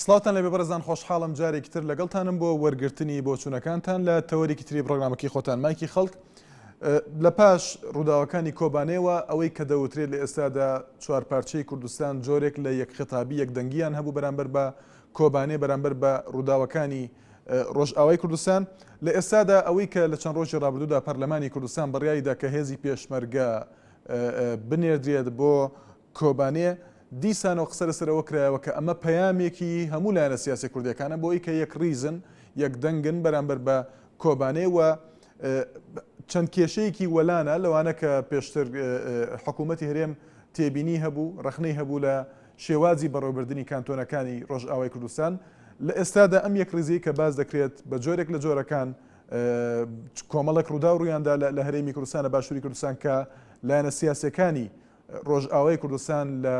سڵاوتان لێبێ بەڕێزان خۆشحاڵم جارێکی تر لەگەڵتانم بۆ وەرگرتنی بۆچوونەکانتان لە تەوەرێکی تری پرۆگرامەکەی خۆتان مایکی خەڵک لە پاش ڕووداوەکانی کۆبانێوە ئەوەی کە دەوترێت لە ئێستادا چوار پارچەی کوردستان جۆرێک لە یەک خەتابی یەکدەنگیان هەبوو بەرامبەر بە کۆبانێ بەرامبەر بە ڕووداوەکانی ڕۆژئاوای کوردستان لە ئێستادا ئەوەی کە لە چەند ڕۆژی ڕابردوودا پەرلەمانی کوردستان بڕیاریدا کە هێزی پێشمەرگە بنێردرێت بۆ کۆبانێ، دیسانەوە قسە لەسەر ئەوە کرایەوە کە ئەمە پەیامێکی هەموو لایەنە سیاسیە کوردیەکانە بۆ ئەوی کە یەکڕیزن، یەکدەنگن بەرامبەر بە کۆبانێ و چەند کێشەیەکی وەلانە لەوانە کە پێشتر حکوومەتی هەرێم تێبینی هەبوو، ڕەخنەی هەبوو لە شێوازی بەڕێوەبردنی کانتۆنەکانی ڕۆژئاوای کوردستان. لە ئێستادا ئەم یەکڕیزیەی کە باس دەکرێت بە جۆرێک لە جۆرەکان کۆمەڵێک ڕووداو ڕوویاندا لە هەرێمی کوردستان لە باشووری کوردستان کە لایەنە سیاسیەکانی ڕۆژئاوای کوردستان لە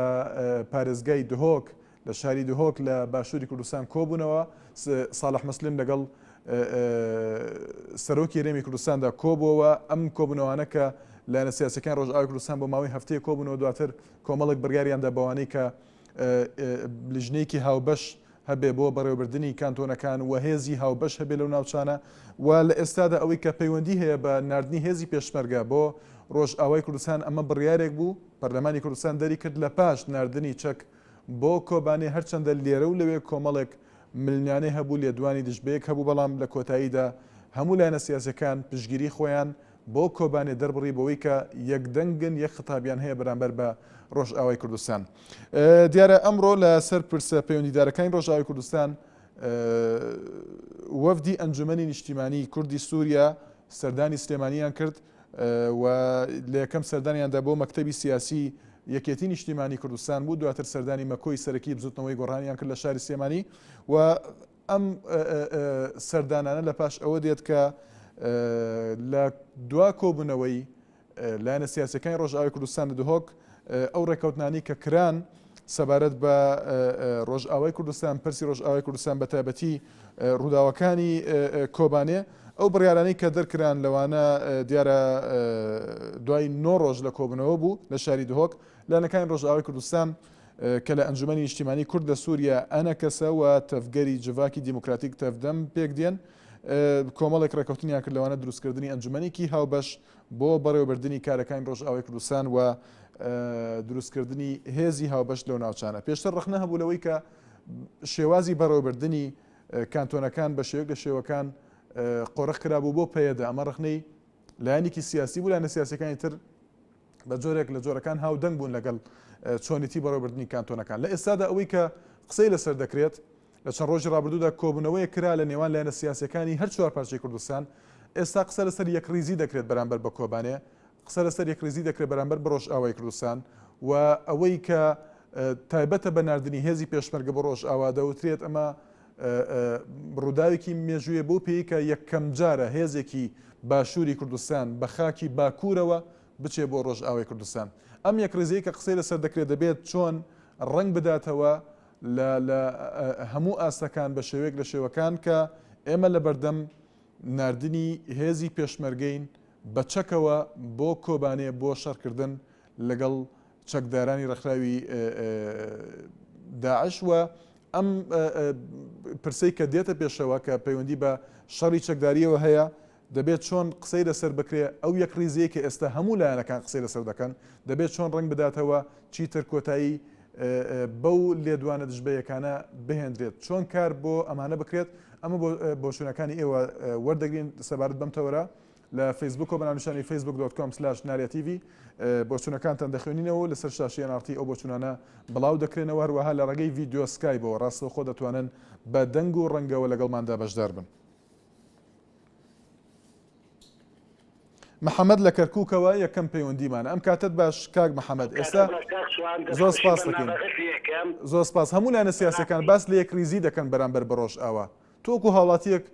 پارێزگای دهۆک لە شاری دهۆک لە باشووری کوردستان کۆبوونەوە، ساڵح مسلم لەگەڵ سەرۆکی هەرێمی کوردستاندا کۆبووەوە، ئەم کۆبوونەوانە کە لایەنە سیاسیەکانی ڕۆژئاوای کوردستان بۆ ماوەی هەفتەیەک کۆبوونەوە دواتر کۆمەڵێک بڕیاریاندا بەوانەی کە لیژنەیەکی هاوبەش هەبێ بۆ بەڕێوەبردنی کانتۆنەکان و هێزی هاوبەش هەبێ لەو ناوچانە و لە ئێستادا ئەوەی کە پەیوەندی هەیە بە ناردنی هێزی پێشمەرگە بۆ ڕۆژئاوای کوردستان ئەمە بڕیارێک بوو پەرلەمانی کوردستان دەری کرد لە پاش ناردنی چەک بۆ کۆبانێ هەرچەندە لێرە و لەوێ کۆمەڵێک ململانێ هەبوو لێدوانی دژبەیەک هەبوو بەڵام لە کۆتاییدا هەموو لایەنە سیاسیەکان پشتگیری خۆیان بۆ کۆبانێ دەربڕی بەوەی کە یەک دەنگن یەک خیتابیان هەیە بەرامبەر بە ڕۆژئاوای کوردستان. دیارە ئەمڕۆ لە سەر پرسە پەیوەندیدارەکانی ڕۆژئاوای کوردستان وەفدی ئەنجومەنی نیشتیمانی کوردی سووریا سەردانی سلێمانیان کرد و لە یەکەم سەردانیاندا بۆ مەکتەبی سیاسی یەکێتی نیشتیمانی کوردستان بوو دواتر سەردانی مەکۆی سەرەکی بزوتنەوەی گۆڕانیان کرد لە شاری سلێمانی و ئەم سەردانانە لە پاش ئەوە دێت کە لە دوا کۆبوونەوەی لایەنە سیاسەکانی ڕۆژئاوای کوردستان لە دهۆک ئەو ڕێککەوتنانی کە کران سەبارەت بە ڕۆژئاوای کوردستان پرسی ڕۆژئاوای کوردستان بە تایبەتی ڕووداوەکانی کۆبانێ ئەو بڕیارانەی کە دەرکران لەوانە دیارە دوای نۆ ڕۆژ لە کۆبنەوە بوو لە شاری دهۆک لایەنەکانی ڕۆژئاوای کوردستان کە لە ئەنجومەنی نیشتیمانی کورد لە سووریا، ئەنەکەسە، و تەڤگەری جڤاکی دیموکراتیک، تەڤدەم، پێکدێن، کۆمەڵێک ڕێککەوتنیان کرد لەوانە دروستکردنی ئەنجومەنێکی هاوبەش بۆ بەڕێوەبردنی کارەکانی ڕۆژئاوای کوردستان و دروستکردنی هێزی هاوبەش لەو ناوچانە. پێشتر ڕەخنە هەبوو لەوەی کە شێوازی بەڕێوەبردنی کانتۆنەکان بە شێوەیەک لە شێوەکان قۆرخ کرابوو بۆ پەیەدە، ئەمە ڕەخنەی لایەنێکی سیاسی بوو، لایەنە سیاسیەکانی تر بە جۆرێک لە جۆرەکان هاودەنگ بوون لەگەڵ چۆنیتی بەڕێوەبردنی کانتۆنەکان. لە ئێستادا ئەوەی کە قسەی لەسەر دەکرێت، لە چەند ڕۆژی ڕابردوودا کۆبوونەوەیەک کرا لە نێوان لایەنە سیاسییەکانی هەر چوار پارچەی کوردستان، ئێستا قسە لەسەر یەکڕیزی دەکرێت بەرامبەر بە کۆبانێ، قسە لەسەر یەکڕیزی دەکرێت بەرامبەر بە ڕۆژئاوای کوردستان و ئەوەی کە تایبەتە بە ناردنی هێزی پێشمەرگە بۆ ڕۆژئاوا دەوترێت ئەمە ڕووداوێکی مێژوویە بەو پێیەی کە یەکەمجارە هێزێکی باشووری کوردستان بە خاکی باکوورەوە بچێ بۆ ڕۆژئاوای کوردستان. ئەم یەکڕیزیەی کە قسەی لەسەر دەکرێت دەبێت چۆن ڕەنگ بداتەوە لە لە هەموو ئاستەکان بە شێوەیەک لە شێوەکان کە ئێمە لە بەردەم ناردنی هێزی پێشمەرگەین بە چەکەوە بۆ کۆبانێ بۆ شەڕکردن لەگەڵ چەکدارانی ڕێکخراوی داعش و ئەم پرسەی کە دێتە پێشەوە کە پەیوەندی بە شەڕی چەکداریەوە هەیە دەبێت چۆن قسەی لەسەر بکرێ، ئەو یەکڕیزیەی کە ئێستا هەموو لایەنەکان قسەی لەسەر دەکەن، دەبێت چۆن ڕەنگ بداتەوە، چیتر کۆتایی بەو لێدوانە دژبەیەکانە بهێندرێت، چۆن کار بۆ ئەمانە بکرێت، ئەمە بۆچوونەکانی ئێوە وەردەگرین سەبارەت بەم تەوەرە لە فەیسبووکەوە بە ناونیشانی Facebook dot com slash ناریا تیڤی بۆچوونەکانتان دەخوێنینەوە و لەسەر شاشەی ئێن ئاڕ تی ئەو بۆچوونانە بڵاو دەکرێنەوە، هەروەها لە ڕێگەی ڤیدیۆ سکایبەوە ڕاستەوخۆ دەتوانن بە دەنگ و ڕەنگەوە لەگەڵماندا بەشدار بن. محەمەد لە کەرکوکەوە یەکەم پەیوەندیمانە ئەم کاتەت باش کاک محەمەد ئێستا زۆر سپاس دەکەین زۆر سپاس هەموو لایەنە سیاسەکان باس لە یەکریزی دەکەن بەرامبەر بە ڕۆژئاوا تۆ وەکو هاوڵاتیەک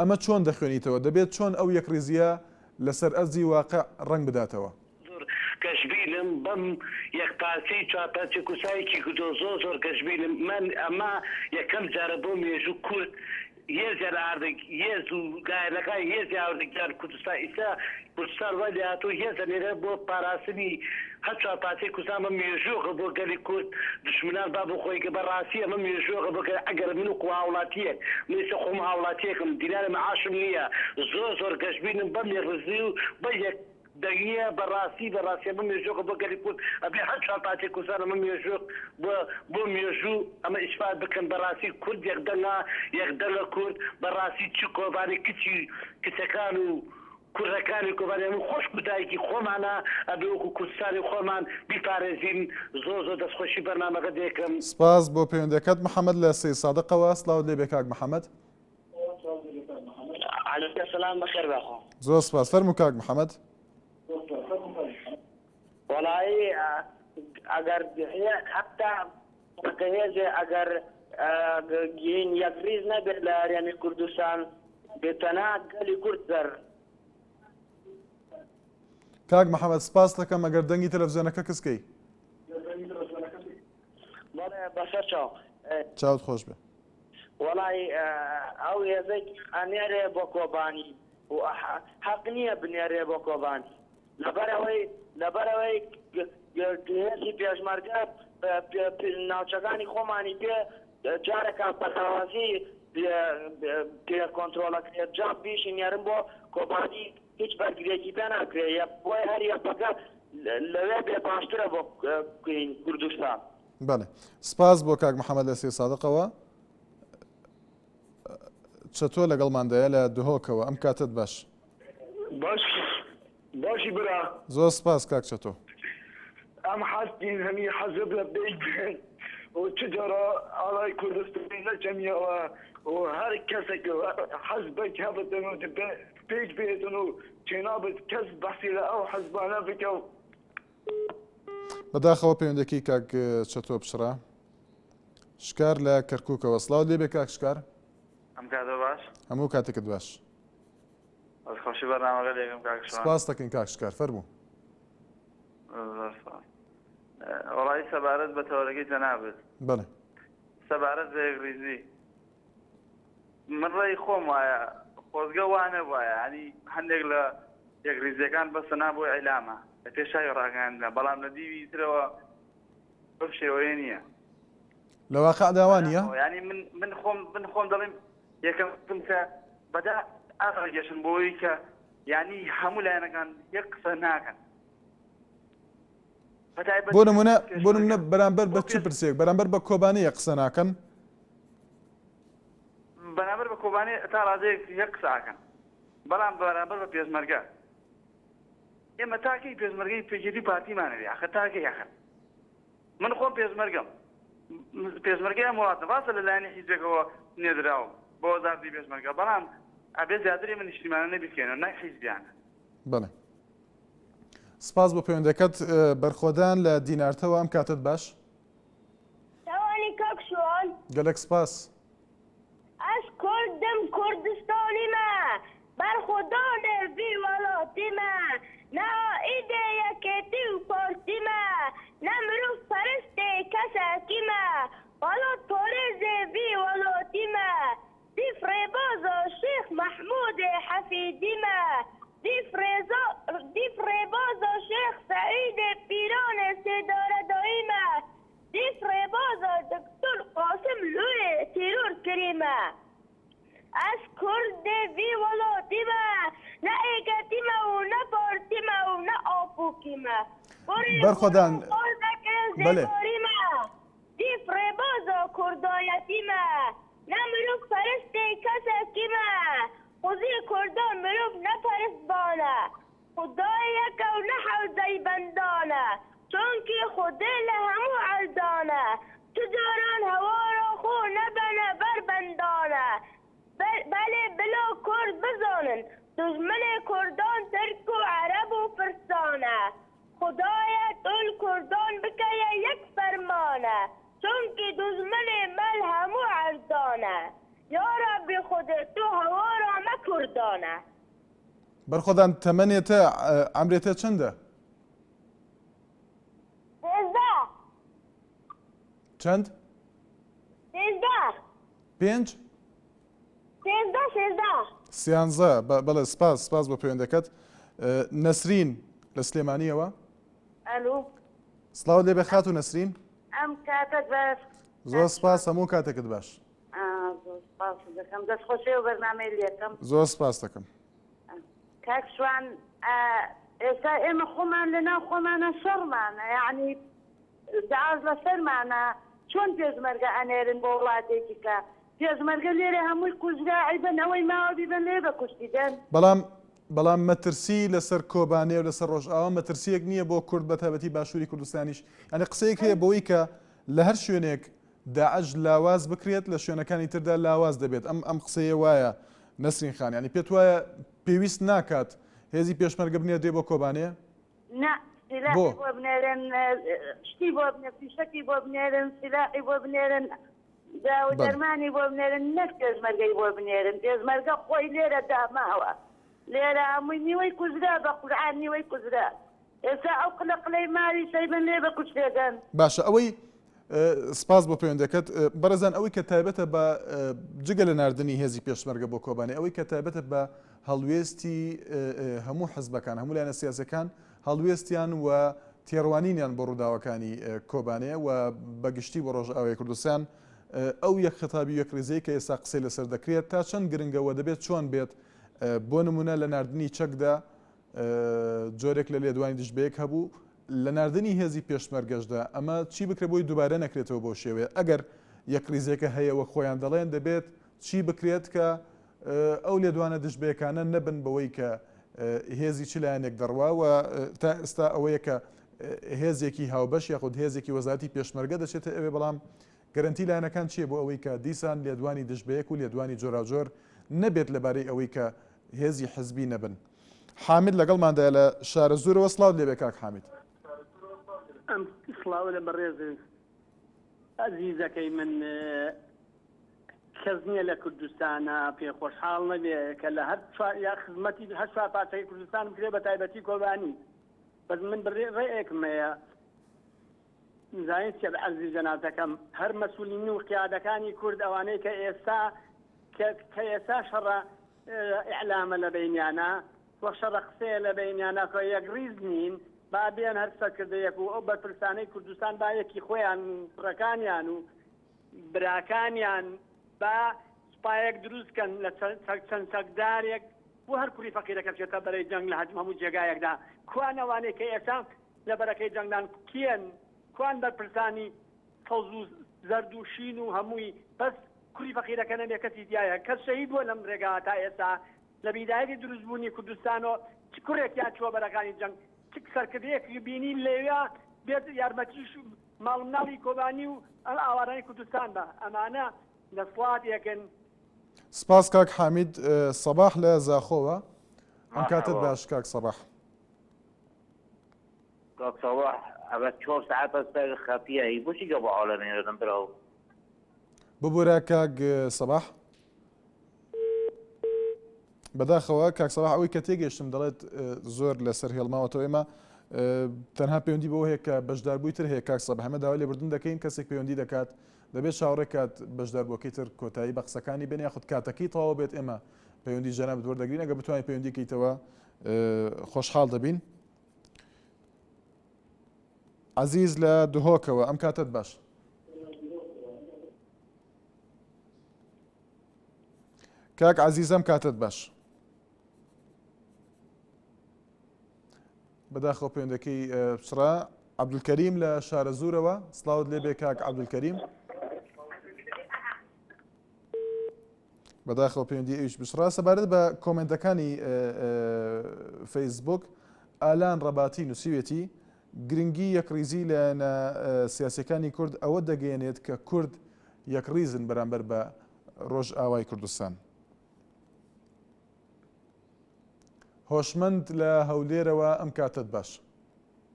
ئەمە چۆن دەخوێنیتەوە دەبێت چۆن ئەو یەکریزیە لەسەر ئەرزی واقع ڕەنگ بداتەوە؟ زۆر گەشبینم بەم یەک پارچەی چوار پارچەی کوردستان یەکی کردوە زۆر زۆر گەشبینم من ئەمە یەکەم جارە بۆ مێژوو کورد. هێزیان ئاردە هێز و لایەنەکان هێزی ئاوردە گیان کوردستان ئیستا کوردستان وای لێهاتوو هێز ئەنێرێ بۆ پاراستنی هەر چوار پارچەی کوردستان ئەمە مێژووەکە بۆ گەلی کورد دوشمنان با بۆ خۆی بە ڕاستی ئەمە مێژووەکە بۆ گەل ئەگەر من وەکو هاوڵاتیەک من ئیستا خۆم هاوڵاتیەکم دینارێ معاشم نیە زۆر زۆر گەشبینم بەم یەکڕیزی و بە یەک دەنگیە بەڕاستی بەڕاستی ئەمە مێژووەکە بۆ گەلی کورد ئەبێ هەر چوار پارچەی کوردستان ئەمە مێژووەک بۆ بۆ مێژوو ئەمە ئیسپات بکەن بەڕاستی کورد یەک دەنگە یەک دەنگە کورد بەڕاستی چ کۆبانی کچی کچەکان و کوڕەکانی کۆبانی هەموو خۆشک و دایکی خۆمانە ئەبێ وەکو کوردستانی خۆمان بیپارێزین زۆر زۆر دەستخۆشی بەرنامەکە دێکەم. سپاس بۆ پەیوەندیەکەت محمد لە سەیدسادقەوە سڵاوت لێبێ کاک محمد. علیک سلام بەخێر بەخۆ. زۆر سپاس فەرموو کاک محمد. وەڵایی ئەگەر حەتا کە هێزێ ئەگەر گین یەکریز نەبێت لە هەرێمی کوردستان بێ تەنها گەلی کورد سەر. کاک محمد سپاست دەکەم ئەگەر دەنگی تەلەفزیۆنەکە کز کەی. بەڵێ بەسەر چاو. چاوت خۆش بێ. وەڵای ئەو هێزەی ئەنێرێ بۆ کۆبانی و حەق نییە بنێرێ بۆ کۆبانی لەبەرئەوەی لەبەرئەوەی هێزی پێشمەرگە ناوچەکانی خۆمانی پێ جارەکان بەلاوازی پێ کۆنترۆڵەکرێت جا بیشی نێرن بۆ کۆبانی هیچ بەرگرێکی پێ ناکرێ بۆیە هەر یەپەگە لەوێ بێ باشترە بۆ کوردستان. بەڵێ سپاس بۆ کاک محەممەد لە سیسادقەوە چەتۆ لەگەڵماندایە لە دهۆکەوە ئەم کاتت باش. باش باشی برا. زۆر سپاس کاک چەتۆ. ئەم حەستین هەمی حەزب لە بێک بێن و چ جارا ئاڵای کوردستانی نەچەمیەوە و هەر کەسێک حەزبێک هەبتن و پێک بێتن و چێنابێت کەس بەحسی لە ئەو حەزبانە بکە و بەداخەوە پەیوەندەکەی کاک چەتۆ پچڕا. شکار لە کەرکووکەوە سڵاوت لێبێ کاک شکار. ئەم کاتە باش. هەموو کاتێکت باش. دەست خۆشی بەرنامەکە لێکم کاک شوان. سپاس دەکەین کاک شکار فەرموو. زۆر سپاس. وەڵایی سەبارەت بە تەوەرەکەی جەنابت. بەڵێ. سەبارەت بە یەکڕیزی. من ڕێی خۆم وایە خۆزگە وا نەبوایە یانی هەندێک لە یەکڕیزیەکان بەسە نا بۆ ئیعلامە لە پێش چاوی ڕاگەیاندنە بەڵام لە دیوی ترەوە بەم شێوەیە نییە. لە واقعدا وا نییە؟ یانی من من خۆم من خۆم دەڵێم یەکەم کەسم کە بەدا ئاڕگەشم بۆی کە یانی هەموو لایەنەکان یەک قسە ناکەن. بۆ نمونە بۆ نمونە بەرامبەر بە چ پرسێک بەرامبەر بە کۆبانێ یەک قسە ناکەن؟ بەرامبەر بە کۆبانێ تا ڕادەیەک یەک قسە ئەکەن بەڵام بەرامبەر بە پێشمەرگە ئێمە تاکەی پێشمەرگەی پێکێتی و پارتیمان هەبێ ئاخر تاکەی ئاخر من خۆم پێشمەرگەم پێشمەرگەی ئەم وڵاتم ڕاستە لە لایەنی حیزبێکەوە نێردراوم بۆ وەزارەتی پێشمەرگە بەڵام ئەبێ زیاتر ئێمە نیشتیمانە نەبیرکەینەوە نەک حیزبیانە. بەڵێ سپاس بۆ پەیوەندەکەت بەرخۆدان لە دینارتەوە ئەم کاتت باش. چاوانی کاک شوان. گەلەک سپاس. ئەز کوردم کوردستانی مە بەرخۆدانێ ڤی وەلاتی مە نە ئائیدێ یەکێتی و پارتی مە نە مروڤ پەرستێ کەسەکی مە وەلات پارێزێ ڤی وەلاتی مە دیف ڕێبازا شێخ مەحمودێ حەفیدی مە دیف ڕێزا دیف ڕێبازا شێخ سەعیدێ پیرانێ سێدارەدایی مە دیف ڕێبازا دکتۆر قاسم لویێ تیرۆر کری مە ئەز کوردێ ڤی وەلاتی مە نە ئێکەتی مە و نە پارتی مە و نە ئاپۆکی مە گورێ بەرخۆدان گوران قازەکێ بەلێ. زێباری مە دیف ڕێبازا کوردایەتی مە نە مرۆڤ پەرستێ کەسەکی مە خوزی کوردان مرۆڤ نە پەرستبانە خودای یەکە و نە حەوزەی بەندانە چونکی خودێ لە هەموو عەردانە چ جاران هەوارا خۆ نەبەنە بەر بەندانە بەلێ بلا کورد بزانن دوژمنێ کوردان ترک و عەرەب و فرسانە خودایە تۆل کوردان بکەیە یەک فەرمانە چونکی دوژمنێ مەل هەموو عەردانە یارەبی خودێ تۆ هەوارا مە کوردانە. بەرخۆدان تەمەنێ تە عەمرێ تە چەندە؟ 13. چەند؟ 13. پێنج؟ سێزدە سێزدە. سیانزە بەڵێ سپاس سپاس بۆ پەیوەندەکەت. نەسرین لە سلێمانیەوە. ئەلو. سڵاوت لێبێ خاتوو نەسرین. ئەم کاتەت باش. زۆر سپاس هەموو کاتێکت باش. زۆر سپاست دەکەم دەست خۆشی و بەرنامەی لێکەم. زۆر سپاست دەکەم. کاک شوان ئێستا ئێمە خۆمان لەناو خۆمانە شەڕمانە یەعنی دەعاش لەسەرمانە چۆن پێشمەرگە ئەنێرن بۆ وڵاتێکی کە پێشمەرگە لێرە هەمووی کوژرا ئەیبەن ئەوەی ماوە بیبەن لێ بە کوشتی دەن. بەڵام بەڵام مەترسی لەسەر کۆبانێ و لەسەر ڕۆژئاوا مەترسیەک نییە بۆ کورد بە تایبەتی باشووری کوردستانیش یانی قسەیەک هەیە بەوەی کە لە هەر شوێنێک داعش لاواز بکرێت لە شوێنەکانی تردا لاواز دەبێت ئەم ئەم قسەیە وایە نەسرین خان یانی پێت وایە پێویست ناکات هێزی پێشمەرگە بنێردرێ بۆ کۆبانێ؟ نا سیلاحی بۆ بنێرن شتی بۆ بنێ فیشەکی بۆ بنێرن سیلاحی بۆ بنێرن داو دەرمانی بۆ بنێرن نەک پێشمەرگەی بۆ بنێرن پێشمەرگە خۆی لێرە داماوە لێرە هەمووی نیوەی کوژرا بە قورعان نیوەی کوژرا ئێستا ئەو قلە قلەی ماوی سەیبن لێ بە کوشتێگەن. باشە ئەوەی سپاس بۆ پەیوەندەکەت بەڕێزان ئەوەی کە تایبەتە بە جگە لە ناردنی هێزی پێشمەرگە بۆ کۆبانێ ئەوەی کە تایبەتە بە هەڵوێستی هەموو حزبەکان هەموو لایەنە سیاسەکان هەڵوێستیان و تێڕوانینیان بۆ ڕووداوەکانی کۆبانێ و بەگشتی بۆ ڕۆژئاوای کوردستان ئەو یەک خەتابی یەکڕیزەی کە ئێستا قسەی لەسەر دەکرێت تا چەند گرنگە و دەبێت چۆن بێت بۆ نمونە لە ناردنی چەکدا جۆرێک لە لێدوانی دژ بەیەک هەبوو لە ناردنی هێزی پێشمەرگەشدا، ئەمە چی بکرێت بۆی دووبارە نەکرێتەوە بەو شێوەیە؟ ئەگەر یەکڕیزیەکە هەیە وەک خۆیان دەڵێن دەبێت چی بکرێت کە ئەو لێدوانە دژ بەیەکانە نەبن بەوەی کە هێزی چ لایەنێک دەڕوا و تا ئێستا ئەوەیە کە هێزێکی هاوبەش یاخود هێزێکی وەزارەتی پێشمەرگە دەچێتە ئەوێ بەڵام گەرەنتی لایەنەکان چییە بۆ ئەوەی کە دیسان لێدوانی دژ بەیەک و لێدوانی جۆراوجۆر نەبێت لەبارەی ئەوەی کە هێزی حزبی نەبن؟ حامید لەگەڵماندایە لە شارەزوورەوە سڵاوت لێبێ کاک حامید. ئەم سڵاوە لە بەڕێزت ئەزیزەکەی من کەس نییە لە کوردستانە پێ خۆشحاڵ نەبێ کە لە هەر چوار یا خزمەتی هەر چوار پارچەکەی کوردستان بکرێ بە تایبەتی کۆبانی بەس من بڕێ ڕێیەکم هەیە زانین چیە بە عەرزی جەنابتەکەم هەر مەسولین و قیادەکانی کورد ئەوانەی کە ئێستا کە ئێستا شەڕە ئیعلامە لە بەینیانا و شەڕە قسەیە لە بەینیانا کە یەکڕیز نین با بێن هەر سەرکردەیەک و ئەو بەرپرسانەی کوردستان با یەکی خۆیان و کوڕەکانیان و براکانیان با سوپایەک دروست کەن لە چەند چەکدارێک بۆ هەر کوڕی فەقیرەکە بچێتە بەرەی جەنگ لە هەموو جێگایەکدا کوان ئەوانەی کە ئێستا لە بەرەکەی جەنگدان کێن کوان بەرپرسانی سەوز و زەرد و شین و هەمووی بەس کوڕی فەقیرەکە نەبێ کەسی تیایە کەس شەهید بووە لەم ڕێگا تا ئێستا لە بیدایەتی دروست بوونی کوردستانۆ چ کوڕێکیان چووە بەرەکانی جەنگ چ سەرکردەیەکی بینی لەوێ بێت یارمەتیش ماڵ مناڵی کۆبانی و ئەم ئاوارانی کوردستان بە ئەمانە دەسڵاتێکن. سپاس کاک حامید سەباح لە زاخۆوە ئەم کاتەت باش کاک سەباح. کاک سەباح ئەڤە چوار سەعاتە سەر خەتیە هی بۆچی جواب عالەمێ نەدەن براو. ببورە کاک سەباح. بەداخەوە کاک سەباح ئەوەی کە تێگەیشتم دەڵێت زۆر لەسەر هێڵ ماوەتەوە ئێمە تەنها پەیوەندی بەوە هەیە کە بەشداربووی تر هەیە کاک سەباح ئێمە داوای لێبوردن دەکەین کەسێک پەیوەندی دەکات دەبێت چاوەڕێ کات بەشداربووەکەی تر کۆتایی بە قسەکانی بێن یاخود کاتەکەی تەواو بێت ئێمە پەیوەندی جەنابت وەردەگرین ئەگەر بتوانین پەیوەندی کەیتەوە خۆشحاڵ دەبین. عەزیز لە دهۆکەوە ئەم کاتەت باش. کاک عەزیز ئەم کاتەت باش. بەداخەوە پەیوەندەکەی پچڕا. عەبدولکەریم لە شارەزوورەوە سڵاوت لێبێ کاک عەبدولکەریم. بەداخەوە پەیوەندی ئەویش بچڕا. سەبارەت بە کۆمێنتەکانی فەیسبوک، ئالان ڕەباتی نووسیوێتی، گرنگی یەکڕیزی لایەنە سیاسیەکانی کورد ئەوە دەگەیەنێت کە کورد یەکڕیزن بەرامبەر بە ڕۆژئاوای کوردستان. هۆشمەند لە هەولێرەوە ئەم کاتەت باش.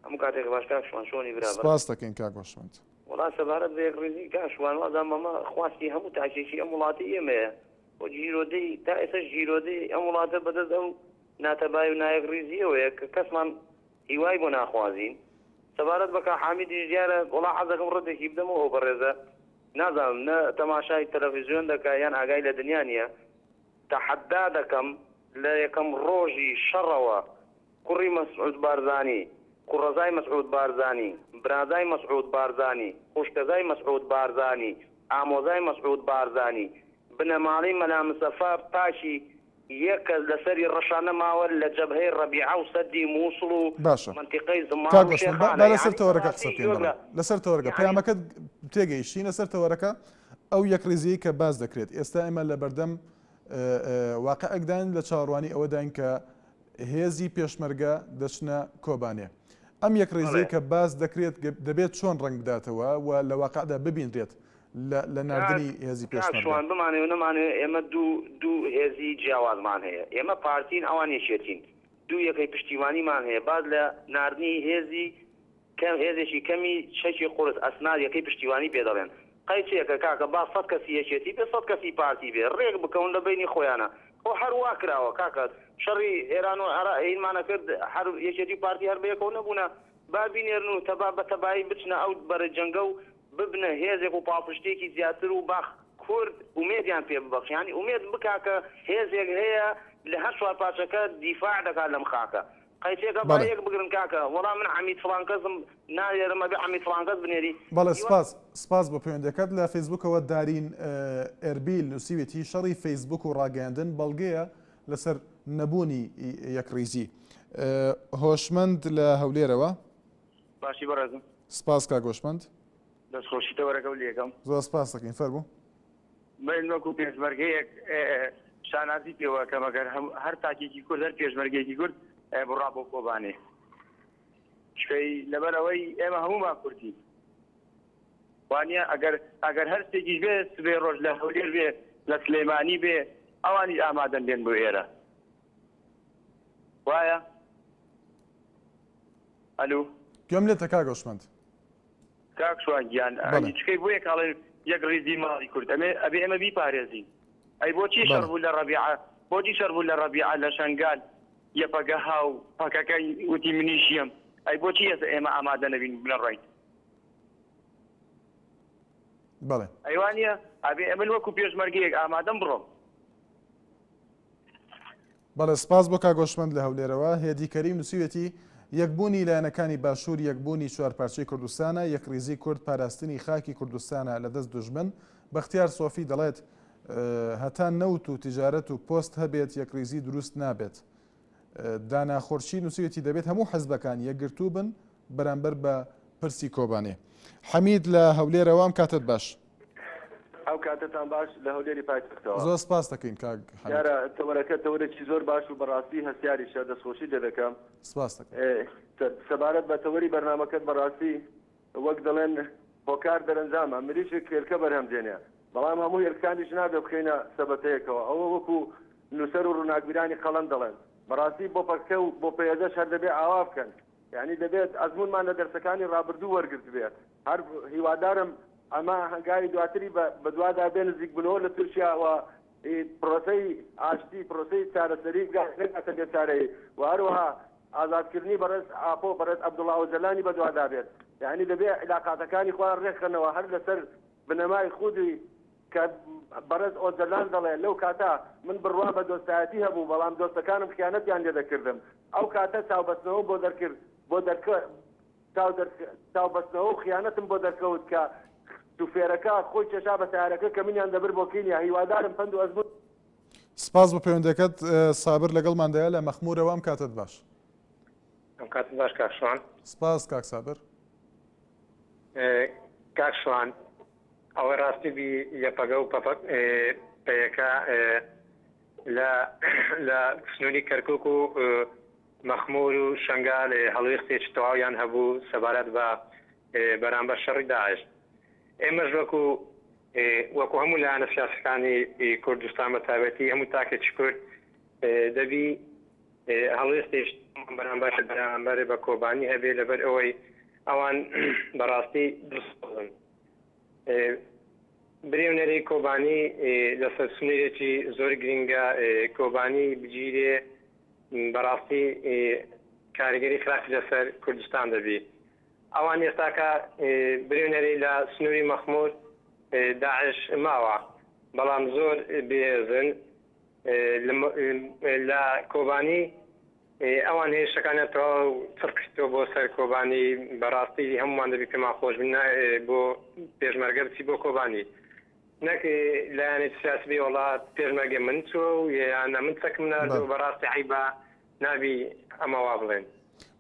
هەموو کاتێک باش کاک شوان چۆنی برا بەڕێز؟ سپاست دەکەین کاک هۆشمەند. وەڵا سەبارەت بە یەکڕیزی کاک شوان وازانم ئەمە خواستی هەموو تاکێکی ئەم وڵاتەی ئێمەیە و گیرۆدەی تا ئێستاش گیرۆدەی ئەم وڵاتە بەدەست ئەو ناتەبای و نایەکڕیزییەوەیە کە کەسمان هیوای بۆ ناخوازین. سەبارەت بە کاک حامیدیش دیارە وەڵا حەزەکەم ڕەدێکی بدەمەوە ئەو بەڕێزە نازانم نە تەماشای تەلەفیزیۆن دەکا یان ئاگای لە دنیا نییە. تەحەدا دەکەم لە یەکەم ڕۆژی شەڕەوە کوڕی مەسعود بارزانی، کوڕەزای مەسعود بارزانی، برازای مەسعود بارزانی، خوشکەزای مەسعود بارزانی، ئامۆزای مەسعود بارزانی، بنەماڵەی مەلا مستەفا پاکی یەک کەس لەسەری ڕەشا نەماوە لە جەبهەی ڕەبیعە و سەدی موسڵ و باشە مەنتیقەی زماڵ کاک و عوسمان با شێخانە با لەسەر یانی تەوەرەکە قسە بەڕاستی بکەین گوێ بەڵێ لە لەسەر تەوەرەکە یانی پەیامەکەت تێگەیشتین لەسەر تەوەرەکە ئەو یەکڕیزیەی کە باس دەکرێت ئێستا ئێمە لەبەردەم واقعێکداین لە چاوەڕوانی ئەوەداین کە هێزی پێشمەرگە دەچنە کۆبانێ. ئەم یەکڕیزیەی کە باس دەکرێت دەبێت چۆن ڕەنگ بداتەوە و لە واقعدا ببینرێت لە ناردنی هێزی کاک پێشمەرگە؟ شوان بمانەوێ و نەمانەوێ ئێمە دوو هێزی جیاوازمان هەیە ئێمە پارتین ئەوان یەکێتین دوو یەکەی پشتیوانیمان هەیە باس لە ناردنی هێزی کەم هێزێکی کەمی چەکی قورس ئەسناد یەکەی پشتیوانی پێ دەڵێن قەیچێکە کاکە با سەت کەسی یەکێتی بێ سەت کەسی پارتی بێ ڕێک بکەون لە بەینی خۆیانا خۆ هەر وا کراوە کاکە شەڕی ئێران و عێرا هینمان ئەکرد هەر یەکێتی و پارتی هەر بەیەکەوە نەبوونە با بینێرن و تەبا بە تەبایی بچنە ئەو بەرە جەنگە و ببنە هێزێک و پاڵپشتیەکی زیاتر و با کورد ئومێدیان پێ ببەخشن یانی ئومێد بکا کە هێزێک هەیە لە هەر چوار پارچەکە دیفاع دەکات لەم خاکە قەیچێکە با بەڵێ. یەک بگرن کاکە وەڵا من عەمید فڵان کەسم نانێرم ئەبێ عەمید فڵان کەس بنێری بەڵێ هیوا. سپاس سپاس بۆ پەیوەندیەکەت. لە فەیسبوکەوە دارین ئێربیل نووسیوێتی شەڕی فەیسبوک و ڕاگەیاندن بەڵگەیە لەسەر نەبوونی یەکڕیزی. هۆشمەند لە هەولێرەوە. باشی بەڕێزم. سپاس کاک هۆشمەند. دەست خۆشی تەوەرەکەو لێکەم. زۆر سپاس دەکەین فەرموو. من وەکو پێشمەرگەیەک شانازی پێوە ئەکەم ئەگەر هەر تاکێکی کورد هەر پێشمەرگەیەکی کورد بڕا بۆ کۆبانێ چکەی لەبەر ئەوەی ئێمە هەموومان کوردین وانە ئەگەر ئەگەر هەر شتێکیش بێ سبێ ڕۆژ لە هەولێر بێ لە سلەیمانی بێ ئەوانیش ئامادەن بێن بۆ ئێرە وایە ئەلو گوێم لێتە کاک هۆشمەند. کاک شوان گیان بەڵێ. چکەی بۆیە کاڵێن یەک ڕیزی ماڵی کورد ئەمێ ئەبێ ئێمە بیپارێزین ئەی بۆچی شەڕ بەڵێ. بوو لە ڕەبیعە بۆچی شەڕ بوو لە ڕەبیعە لە شەنگال یەپەگە ها و پەکەکە وتی منیش یەم ئەی بۆچی ئێستا ئێمە ئامادە نەبین نەڕۆین بەڵێ. ئەی وانیە ئەبێ ئەمن وەکو پێشمەرگەیەک ئامادەم بڕۆم. بەڵێ سپاس بۆ کاک هۆشمەند لە هەولێرەوە. هێدی کەریم نووسیویەتی، یەکبوونی لایەنەکانی باشوور یەکبوونی چوارپارچەی کوردستانە، یەکڕیزی کورد پاراستنی خاکی کوردستانە لە دەست دوژمن. بەختیار سۆفی دەڵێت، هەتا نەوت و تیجارەت و پۆست هەبێت یەکڕیزی دروست نابێت. دانا خۆرشی نووسیویەتی، دەبێت هەموو حزبەکان یەکگرتوو بن بەرامبەر بە پرسی کۆبانێ. حەمید لە هەولێرەوە ئەم کاتەت باش. ئەو کاتەتان باش لە هەولێری پایتەختەوە. زۆر سپاست دەکەین کاک حەمید. دیارە تەوەرەکە تەوەرێکی زۆر باش و بەڕاستی هەستیاریشە دەستخۆشی لێ دەکەم. سپاست دەکەم. سەبارەت بە تەوەری بەرنامەکەت بەڕاستی وەک دەڵێن هۆکار دەرەنجامە مریشک هێلکە بەرهەم دێنێ بەڵام هەموو هێلکانیش نابێ بخەینە سەبەتەیەکەوە ئەوە وەکو نووسەر و ڕووناکبیرانی قەڵەم دەڵێن بەڕاستی بۆ پەکەکە و بۆ پەیەدەش هەر دەبێ ئاوا بکەن یانی دەبێت ئەزموونمان لە دەرسەکانی ڕابردوو وەرگرتبێ. هەر هیوادارم ئەمە هەنگاوی دواتری بەدوادا بێ نزیکبوونەوە لە تورکیا و پرۆسەی ئاشتی، پرۆسەی چارەسەری نەگاتە بێچارەیی و هەروەها ئازادکردنی بەڕێز ئاپۆ، بەڕێز عەبدوڵا ئۆجەلانی بەدوادا بێت. یانی دەبێ عیلاقاتەکانی خۆیان ڕێکخەنەوە هەر لەسەر بنەمای خودی کە بەڕێز ئۆجەلان دەڵێ لەو کاتە من بڕوام بە دۆستایەتی هەبوو بەڵام دۆستەکانم خیانەتیان لێ دەکردم ئەو کاتە چاوبەستنەوەم بۆ دەرکرد بۆ دەرکە چاوبەستنەوە و خیانەتم بۆ دەرکەوت کە شوفێرەکە خۆی کێشا بە سەیارەکە کە منیان دەبرد بۆ کینیا هیوادارم پەند و ئەزموون سپاس بۆ پەیوەندیەکەت سابر لەگەڵماندایە لە مەخمورەوە ئەم کاتەت باش. ئەم کاتت باش کاک شوان. سپاس کاک سابر. کاک شوان ئەوەی ڕاستی بی یەپەگە و پەیەکە لە لە سنووری کەرکوک و مەخمور و شەنگال هەڵوێستێکی تەواویان هەبوو سەبارەت بە بەرامبەر شەڕی داعش. ئێمەش وەکو وەکو هەموو لایەنە سیاسەکانی کوردستان بە تایبەتی هەموو تاکێکی کورد دەبی هەڵوێستێکی بەرامبەر بەرامبەر بە کۆبانی هەبێ لەبەر ئەوەی ئەوان بەڕاستی دڵسۆزن. برێونەرەی کۆبانی لەسەر سنوورێکی زۆر گرینگە کۆبانی بگیرێ بەڕاستی کاریگەری خراپی لەسەر کوردستان دەبی. ئەوان ئێستاکە برێونەرەی لە سنووری مەخموور داعش ماوە بەڵام زۆر بێهێزن. لە کۆبانی ئەوان هێرشەکانیان تەواو چڕ کردەوە بۆ سەر کۆبانی بەڕاستی هەموومان دەبی پێمان خۆش بن بۆ پێشمەرگە بچی بۆ کۆبانی نەک لایەنێکی سیاسی بێ وەڵا پێشمەرگە من چووە و یان من چەکم ناردووە بەڕاستی عەیبە نابی ئەمە وا بڵێن.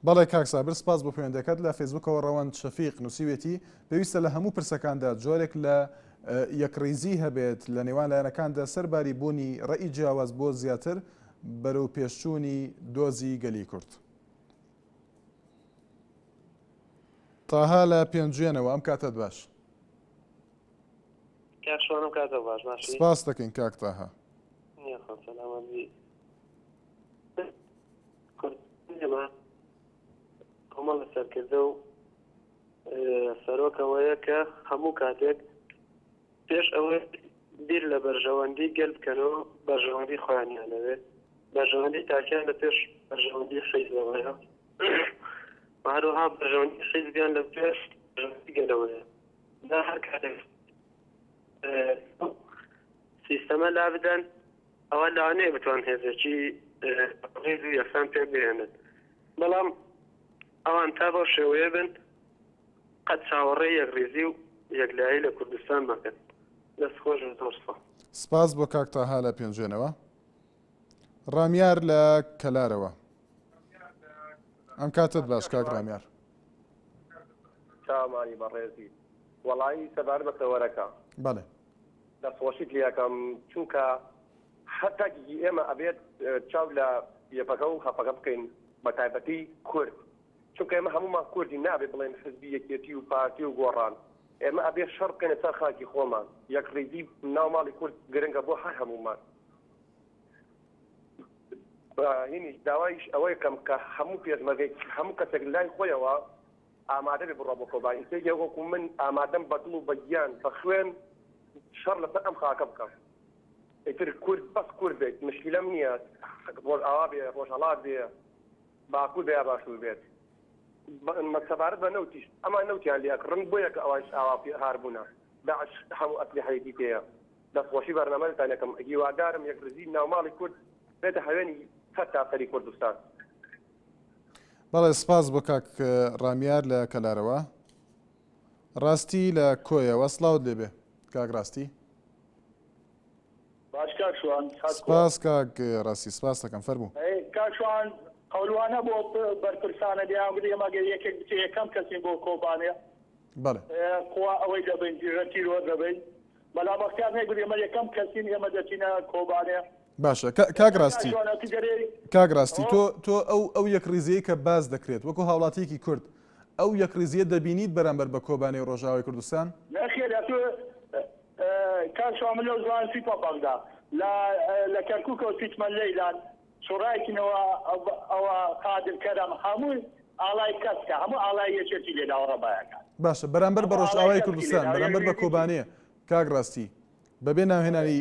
بەڵێ کاک سابر سپاس بۆ پەیوەندەکەت. لە فەیسبوکەوە ڕەوەند شەفیق نووسیوێتی، پێویستە لە هەموو پرسەکاندا جۆرێک لە یەکڕیزی هەبێت لە نێوان لایەنەکاندا سەرباری بوونی ڕەئی جیاواز بۆ زیاتر بەرەو پێشچوونی دۆزی گەلی کورد. تاها لە پێنجوێنەوە ئەم کاتەت باش. کاک شوان ئەم کاتەت باش باشی؟ سپاست دەکەین کاک تاها. یاخوا سەلامەت بی. ئێمە کۆمەڵە سەرکردە و سەرۆکەوەیە کە هەموو کاتێک پێش ئەوەی بیر لە بەرژەوەندی گەل بکەنەوە بەرژەوەندی خۆیانیان دەوێت بەرژەوەندی تاکیان لە پێش بەرژەوەندی حیزبەوەیە و هەروەها بەرژەوەندی حیزبیان لە پێش بەرژەوەندی گەلەوەیە دا هەر کاتێک سیستەمە لابدەن ئەوا لەوانەیە بتوان هێزێکی ڕیز و یەکسان پێک بهێنن، بەڵام ئەوان تا بەو شێوەیە بن قەت چاوەڕێی یەکڕیزی و یەکلایی لە کوردستان مەکەن. دەست خۆش و زۆر سپاس. سپاس بۆ کاک تاها لە پێنجوێنەوە. ڕامیار لە کەلارەوە. ئەم کاتەت باش کاک ڕامیار. چاومانی بەڕێزی. وەڵایی سەبارەت بە تەوەرەکە. بەڵێ. دەستخۆشیت لێ ئەکەم چونکە هەر تاکێکی ئێمە ئەبێت چاو لە یەپەگە و هەپەگە بکەین بە تایبەتی کورد چونکە ئێمە هەموومان کوردین نابێ بڵێن حزبی یەکێتی و پارتی و گۆڕان ئێمە ئەبێ شەڕ بکەینە سەر خاکی خۆمان یەکڕیزی ناو ماڵی کورد گرنگە بۆ هەر هەموومان هینیش داوایش ئەوەیەکەم کە هەموو پێشمەرگەی هەموو کەسێک لای خۆیەوە ئامادە بێ بڕوا بۆ کۆبانی ئیستا یەکێک وەکو من ئامادەم بە دڵ و بە گیان بە خوێن شەڕ لەسەر ئەم خاکە بکەم ئیتر کورد بەس کورد بێت مشکیلەم نییە ڕۆژئاوا بێ ڕۆژهەڵات بێ باکوور بێ یا باشوور بێت سەبارەت بە نەوتیش ئەمان نەوتیان لێ ئەکڕن بۆیە کە ئەوانیش ئاوا هار بوونە داعش هەموو ئەسلیحەیەکی پێیە دەستخۆشی بەرنامەتان ئەکەم هیوادارم یەکڕیزی ناوماڵی کورد بێتە هەوێنی سەرتاسەری کوردستان. بەڵێ سپاس بۆ کاک ڕامیار لە کەلارەوە. ڕاستی لە کۆیەوە سڵاوت لێبێ کاک ڕاستی. باش کاک شوان سپاس کاک ڕاستی سپاس دەکەم فەرموو. کاک شوان قەولوانە بۆ بەرپرسانە لێیان گوت ئێمە گەر یەکێک بچێ یەکەم کەسین بۆ کۆبانێ بەڵێ قوا ئەوەی دەبین دژە تیرۆر دەبین مەلا بەختیار نەیگوت ئێمە یەکەم کەسین ئێمە دەچینە کۆبانێ. باشە کاک ڕاستی کاک ڕاستی تۆ تۆ ئەو ئەو یەکڕیزیەی کە باس دەکرێت وەکو هاوڵاتیەکی کورد ئەو یەکڕیزیە دەبینیت بەرامبەر بە کۆبانێ و ڕۆژئاوای کوردستان؟ نەخێر ئەتۆ کاک شوان من لەو زمان چیتمە بەغدا لە لە کەرکوکەوە چیتمە لەیلان سوڕایتنەوە ئەوە قادر کەرەم هەمووی ئاڵای کەسکە هەموو ئاڵای یەکێتی لێداوە ڕەبایەکان. باشە بەرامبەر بە ڕۆژئاوای کوردستان بەرامبەر بە کۆبانێ کاک ڕاستی بەبێ ناوهێنانی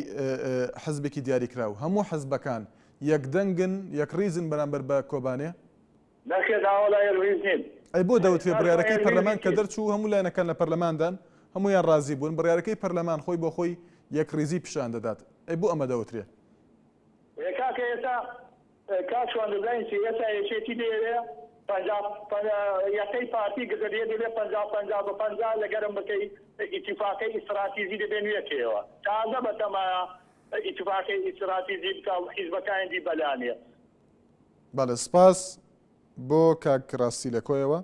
حزبێکی دیاریکراو هەموو حزبەکان یەکدەنگن یەکڕیزن بەرامبەر بە کۆبانێ؟ نەخێر ناوەڵا یەکڕیز نین. ئەی بۆ دەوترێ بڕیارەکەی پەرلەمان کە دەرچوو هەموو لایەنەکان لە پەرلەماندان هەموویان ڕازی بوون بڕیارەکەی پەرلەمان خۆی بۆ خۆی یەکڕیزی پیشان دەدات ئەی بۆ ئەمە دەوترێ؟ ئێ کاکە ئێستا کاک شوان دەزانی چی ئێستا یەکێتی دەیەوێ 50 یەکەی پارتی گزەریە دەبێ 50 50 بە 50 لەگەرم بکەی ئیتیفاقەی ئیستراتیزی دەبێ نوێ کەیەوە تازە بەتەمایە ئیتیفاقەی ئیستراتیزی بکا و حیزبەکانی دی بەلانێ. بەڵێ سپاس بۆ کاک ڕاستی لە کۆیەوە.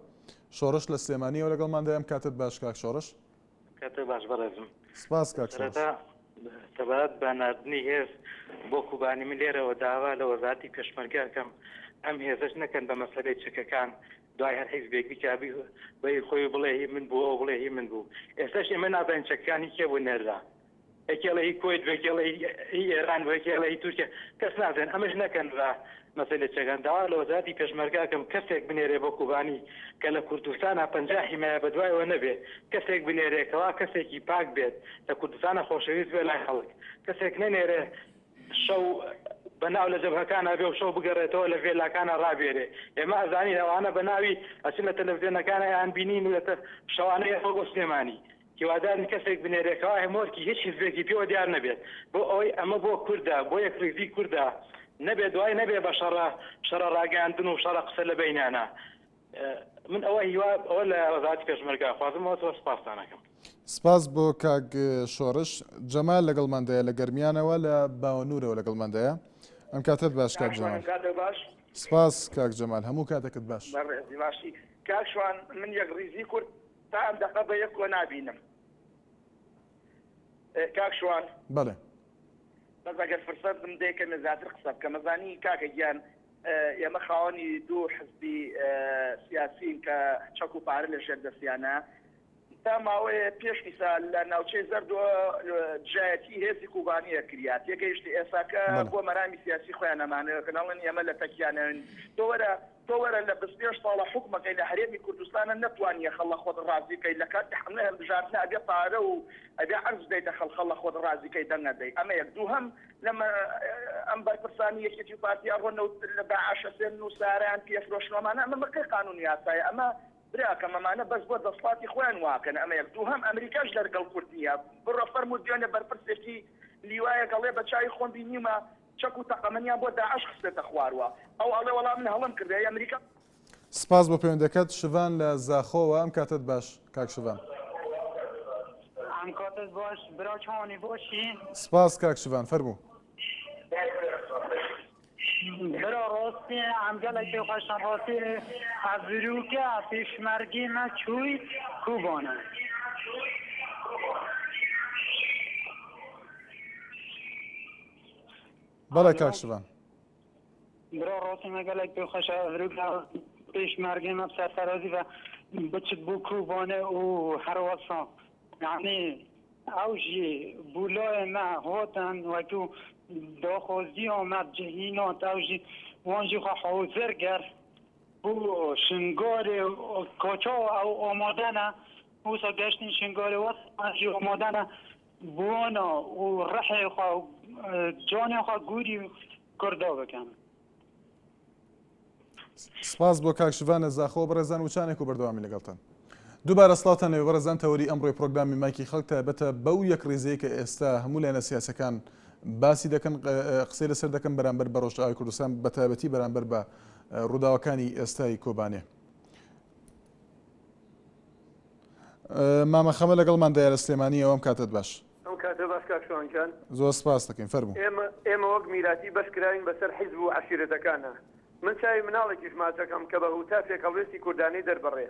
شۆڕش لە سلێمانیەوە لەگەڵماندایە ئەم کاتەت باش کاک شۆڕش. کاتت باش بەڕێزم. سپاس کاک شۆڕش. سەرەتا سەبارەت بە ناردنی هێز بۆ کوبانی من لێرەوە داوا لە وەزارەتی پێشمەرگە ئەکەم ئەم هێزەش نەکەن بە مەسەلەی چەکەکان دوای هەر حیزبێک بیکا بە هی خۆی و بڵێ هی من بوو ئەو بڵێ هی من بوو ئێستاش ئێمە نازانین چەکەکان هی کێ بوو نێررا یەکێ ئەڵێ هی کوەیت بوو یەکێ ئەڵێ هی ئێران بوو یەکێ ئەڵێ هی تورکیا کەس نازانێت ئەمەش نەکەن بە مەسەلەی چەکەکان داوا لە وەزارەتی پێشمەرگە ئەکەم کەسێک بنێرێ بۆ کوبانی کە لە کوردستانا 50 حیمایە بەدوایەوە نەبێ کەسێک بنێرێ کەوا کەسێکی پاک بێت لە کوردستانا خۆشەویست بێ لای خەڵک کەسێک نەنێرێ شەو بە ناو لە جەبهەکانا بێ و شەو بگەڕێتەوە لە ڤێلاکانا ڕابێرێ ئێمە ئەزانین ئەوانە بە ناوی ئەچن لە تەلەفزیۆنەکانا ئەیانبینین و لە شەوانە یەنەوە بۆ سلێمانی. هیوادارین کەسێک بنێرێ کەوا هێمۆرکی هیچ حیزبێکی پێوە دیار نەبێت بۆ ئەوەی ئەمە بۆ کوردە بۆ یەکڕیزی کوردە نەبێت دوای نەبێ بە شەڕە شەڕە ڕاگەیاندن و شەڕە قسە لە بەینانا من ئەوە هیوا ئەوە لە وەزارەتی پێشمەرگە خوازم ئەوە زۆر سپاستان ئەکەم. سپاس بۆ کاک شۆڕش. جەمال لەگەڵماندایە لە گەرمیانەوە لە باوەنورەوە لەگەڵماندایە. ئەم کاتەت باش کاک جەمال. کاتت باش. سپاس کاک جەمال هەموو کاتەکت باش. بەڕێزی باشی کاک شوان من یەکڕیزی کورد تا ئەم دەقە بە یەک کۆ نابینم کاک شوان. بەڵێ. بەس ئەگەر فرسەتم دەی کەمێ زیاتر قسە بکەم ئەزانی کاکە گیان ئێمە خاوەنی دوو حزبی سیاسین کە چەک و پارە لە ژێر دەستیانە تا ماوەیە پێش ئیسا لە ناوچەی زەردۆ دژایەتی هێزی کوبانیە کریا تێگەیشتی ئێساکە بۆ مەرامی سیاسی خۆیان ئەمانەوە کە ناڵێن ئێمە لە تەکیانەوین تۆ وەرە تۆ وەرە لە 25 ساڵە حوکمەکەی لە هەرێمی کوردستانە نەتوانیە خەڵ لە خۆت ڕازی کەی لە کاتی حەملە هەڵبژاردنە ئەبێ پارە و ئەبێ عەرز بدەیتە خەڵ خەڵ لە خۆت ڕازی کەی دەنگ نەدەی ئەمە یەک دووهەم لەمە ئەم بەرپرسانی یەکێتی و پارتی ئەڕۆن نەوت لە داعش ئەسێنن و سارایان پێ ئەفرۆشن و ئەمانە ئەمە مەکەی قانون و یاسایە ئەمە براکەم ئەمانە بەس بۆ دەسڵاتی خۆیان واکەن ئەمە یەک دووهەم ئەمریکاش لەرگەڵ کورد نیە بڕۆ فەرموو دوێنێ بەرپرسێکی لیوایەک ئەڵێ بە چاوی خۆم بینیومە چەک و تەقەمەنیان بۆ داعش خستێتە خواروە ئەو ئەڵێ وەڵا من هەڵەم کرد ئەی ئەمریکا سپاس بۆ پەیوەندەکەت شڤان لە زاخۆوە ئەم کاتەت باش کاک شڤان. ئەم کاتت باش برا چۆنی باشی؟ سپاس کاک شڤان فەرموو. برا ڕاستی ئەم گەلێک پێ خۆشم ڕاستی ئەڤروکە پێشمەرگی مە چووی کوبانە. بەڵێ کاک شڤان. برا ڕاستی مە گەلێک پێ خۆشە ئەڤروکە پێشمەرگی مە سەرفەرازی بە بچت بۆ کوبانە و هەروەسا یعنی ئەو ژی بوو لای مە هاتن وەکو داخوازییا مە بجهینات ئەو ژی وان ژی خو حاضر گەر بو شنگار کاچا ئەو ئامادەنە وسا گەشتین شنگار وەس ژی ئامادەنە بوانا و ڕحێ خو جانێ خو گوری کوردا بکەن. سپاس بۆ کاک شڤان لە زاخۆ بەڕێزان وچانێک و بەردەوامی لەگەڵتان. دووبارە سڵاوتان لێبێ بەڕێزان تەوەری ئەمڕۆی پرۆگرامی مایکی خەڵک تایبەتە بەو یەکڕیزەی کە ئێستا هەموو لایەنە سیاسەکان باسی دەکەن قسەی لەسەر دەکەن بەرامبەر بە ڕۆژئاوای کوردستان بە تایبەتی بەرامبەر بە ڕووداوەکانی ئێستای کۆبانێ. مامە خەمە لەگەڵماندایە لە سلێمانی ئەوەم کاتت باش. ئەم کاتە باش کاک شوان گیان. زۆر سپاست دەکەین فەرموو. ئێمە ئێمە وەک میراتی بەش کراوین بەسەر حیزب و عەشیرەتەکانا. من چاوی مناڵێکیش ماچەکەم کە بە هوتافێک هەڵوێستی کوردانەی دەربڕێ.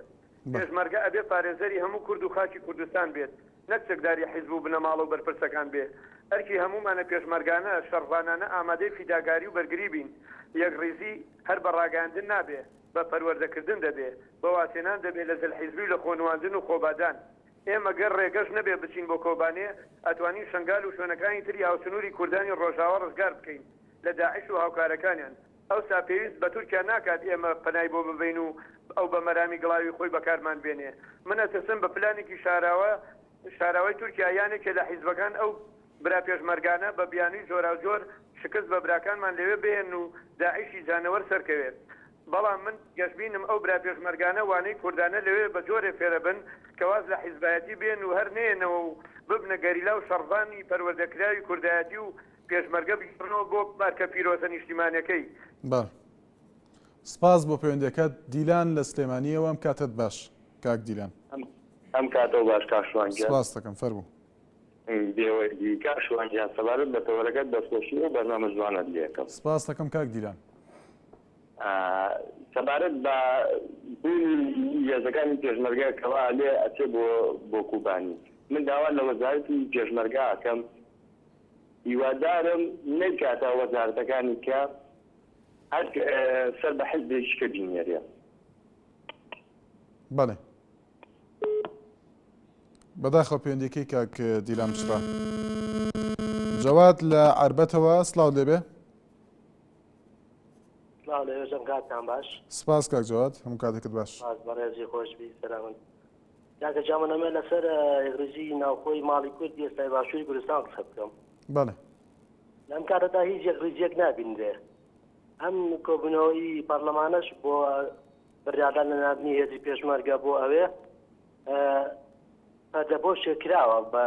پێشمەرگە ئەبێ پارێزەری هەموو کورد و خاکی کوردستان بێت نەک چەکداری حیزب و بنەماڵە و بەرپرسەکان بێ. ئەرکی هەموومانە پێشمەرگانە، شەڕڤانانە ئامادەی فیداگاری و بەرگری بین. یەکڕیزی هەر بە ڕاگەیاندن نابێ، بە پەروەردەکردن دەبێ، بە وازهێنان دەبێ لە زلحیزبی و لە خۆنواندن و خۆبادان. ئێمە گەر ڕێگەش نەبێ بچین بۆ کۆبانێ، ئەتوانین شەنگال و شوێنەکانی تری هاوسنووری کوردانی ڕۆژاوا ڕزگار بکەین لە داعش و هاوکارەکانیان. ئەوسا پێویست بە تورکیا ناکات ئێمە پەنای بۆ ببەین و ئەو بە مەرامی گڵاوی خۆی بەکارمان بێنێ. من ئەترسم بە پلانێکی شاراوە شاراوەی تورکیا یان یەکێ لە حیزبەکان ئەو برا پێشمەرگانە بە بیانووی جۆراوجۆر شکست بە براکانمان لەوێ بهێنن و داعشی جانەوەر سەرکەوێ. بەڵام من گەشبینم ئەو برا پێشمەرگانە وانەی کوردانە لەوێ بە جۆرێ فێرەبن کە واز لە حیزبایەتی بێن و هەر نەیەنەوە و ببنە گەریلا و شەڕڤانی پەروەردەکراوی کوردایەتی و پێشمەرگە بگێڕنەوە بۆ ئەرکە پیرۆزە نیشتیمانیەکەی. بەڵێ. سپاس بۆ پەیوەندیەکەت دیلان لە سلێمانیەوە ئەم کاتەت باش کاک دیلان. ئەم کاتەو باش کاک شوان گیان. سپاست دەکەم فەرموو. بێوەردی کاک شوان گیان سەبارەت بە تەوەرەکەت دەستخۆشی ئەو بەرنامە جوانەت لێ ئەکەم. سپاست دەکەم کاک دیلان. سەبارەت بە بوونی هێزەکانی پێشمەرگە کەوا لێ ئەچێ بۆ بۆ کوبانی من داوا لە وەزارەتی پێشمەرگە ئەکەم هیوادارم نەیکاتە وەزارەتەکانی کە هەر سەر بە حیزبێکیش کە بینێرێ. بەڵێ. بەداخەوە پەیوەندیەکەی کاک دیلان بچڕا. جەواد لە عەربەتەوە سڵاو لێبێ. سڵاو لەوێش ئەم کاتتان باش. سپاس کاک جەواد هەموو کاتێکت باش. سپاس بەڕێزی خۆشبی سەلامەت. کاکە جا من ئەمەوێت لەسەر یەکڕیزی ناوخۆی ماڵی کورد ئێستای باشووری کوردستان قسە بکەم. بەڵێ. لەم کاتەدا هیچ یەکڕیزیەک نابینرێ. ئەم کۆبوونەوەی پەرلەمانەش بۆ بڕیاردان لە ناردنی هێزی پێشمەرگە بۆ ئەوێ. پەردەپۆشێ کراوە بە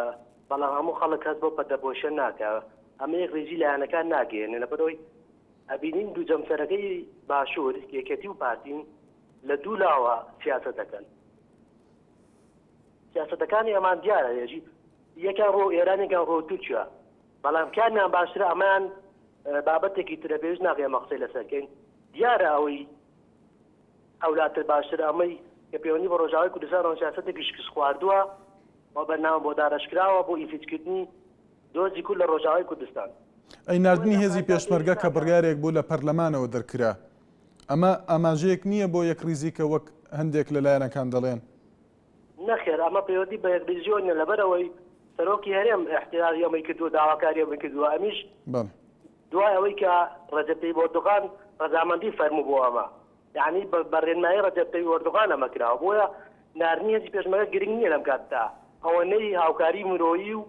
بەڵام هەموو خەڵک هەست بەو پەردەپۆشە ناکا ئەمە یەکڕیزی لایەنەکان ناگەیەنێ لەبەرئەوەی ئەبینین دوو جەمسەرەکەی باشوور یەکێتی و پارتین لە دوو لاوە سیاسەت دەکەن سیاسەتەکانی ئەمان دیارە یەژی یەکیان ڕۆ ئێران یەکیان ڕۆ تورکیا بەڵام کامیان باشترە ئەمەیان بابەتێکی ترە پێویست ناکە ئێمە قسەی لەسەر کەین دیارە ئەوەی ئەولاتر باشترە ئەمەی کە پەیوەندی بە ڕۆژاوای کوردستانەوە سیاسەتێکی شکست خواردووە و بەرنامە بۆ داڕێژکراوە بۆ ئیفلیجکردنی دۆزی کورد لە ڕۆژاوای کوردستان. ئەی ناردنی هێزی پێشمەرگە کە بڕیارێک بوو لە پەرلەمانەوە دەرکرا، ئەمە ئاماژەیەک نییە بۆ یەکڕیزی کە وەک هەندێک لە لایەنەکان دەڵێن؟ نەخێر ئەمە پەیوەندی بە یەکڕیزیەوە نیە لەبەر ئەوەی سەرۆکی هەرێم ئیحتیراجی ئەمەی کردووە داواکاری ئەمەی کردووە ئەمیش بەڵێ. دوای ئەوەی کە ڕەجەب تەیب ئۆردوغان ڕەزامەندی فەرموو بۆ ئەمە یانی بە ڕێنمایی ڕەجەب تەیب ئۆردوغان ئەمە کراوە بۆیە ناردنی هێزی پێشمەرگە گرنگ نییە لەم کاتەدا ئەوەنەی هاوکاری مرۆیی و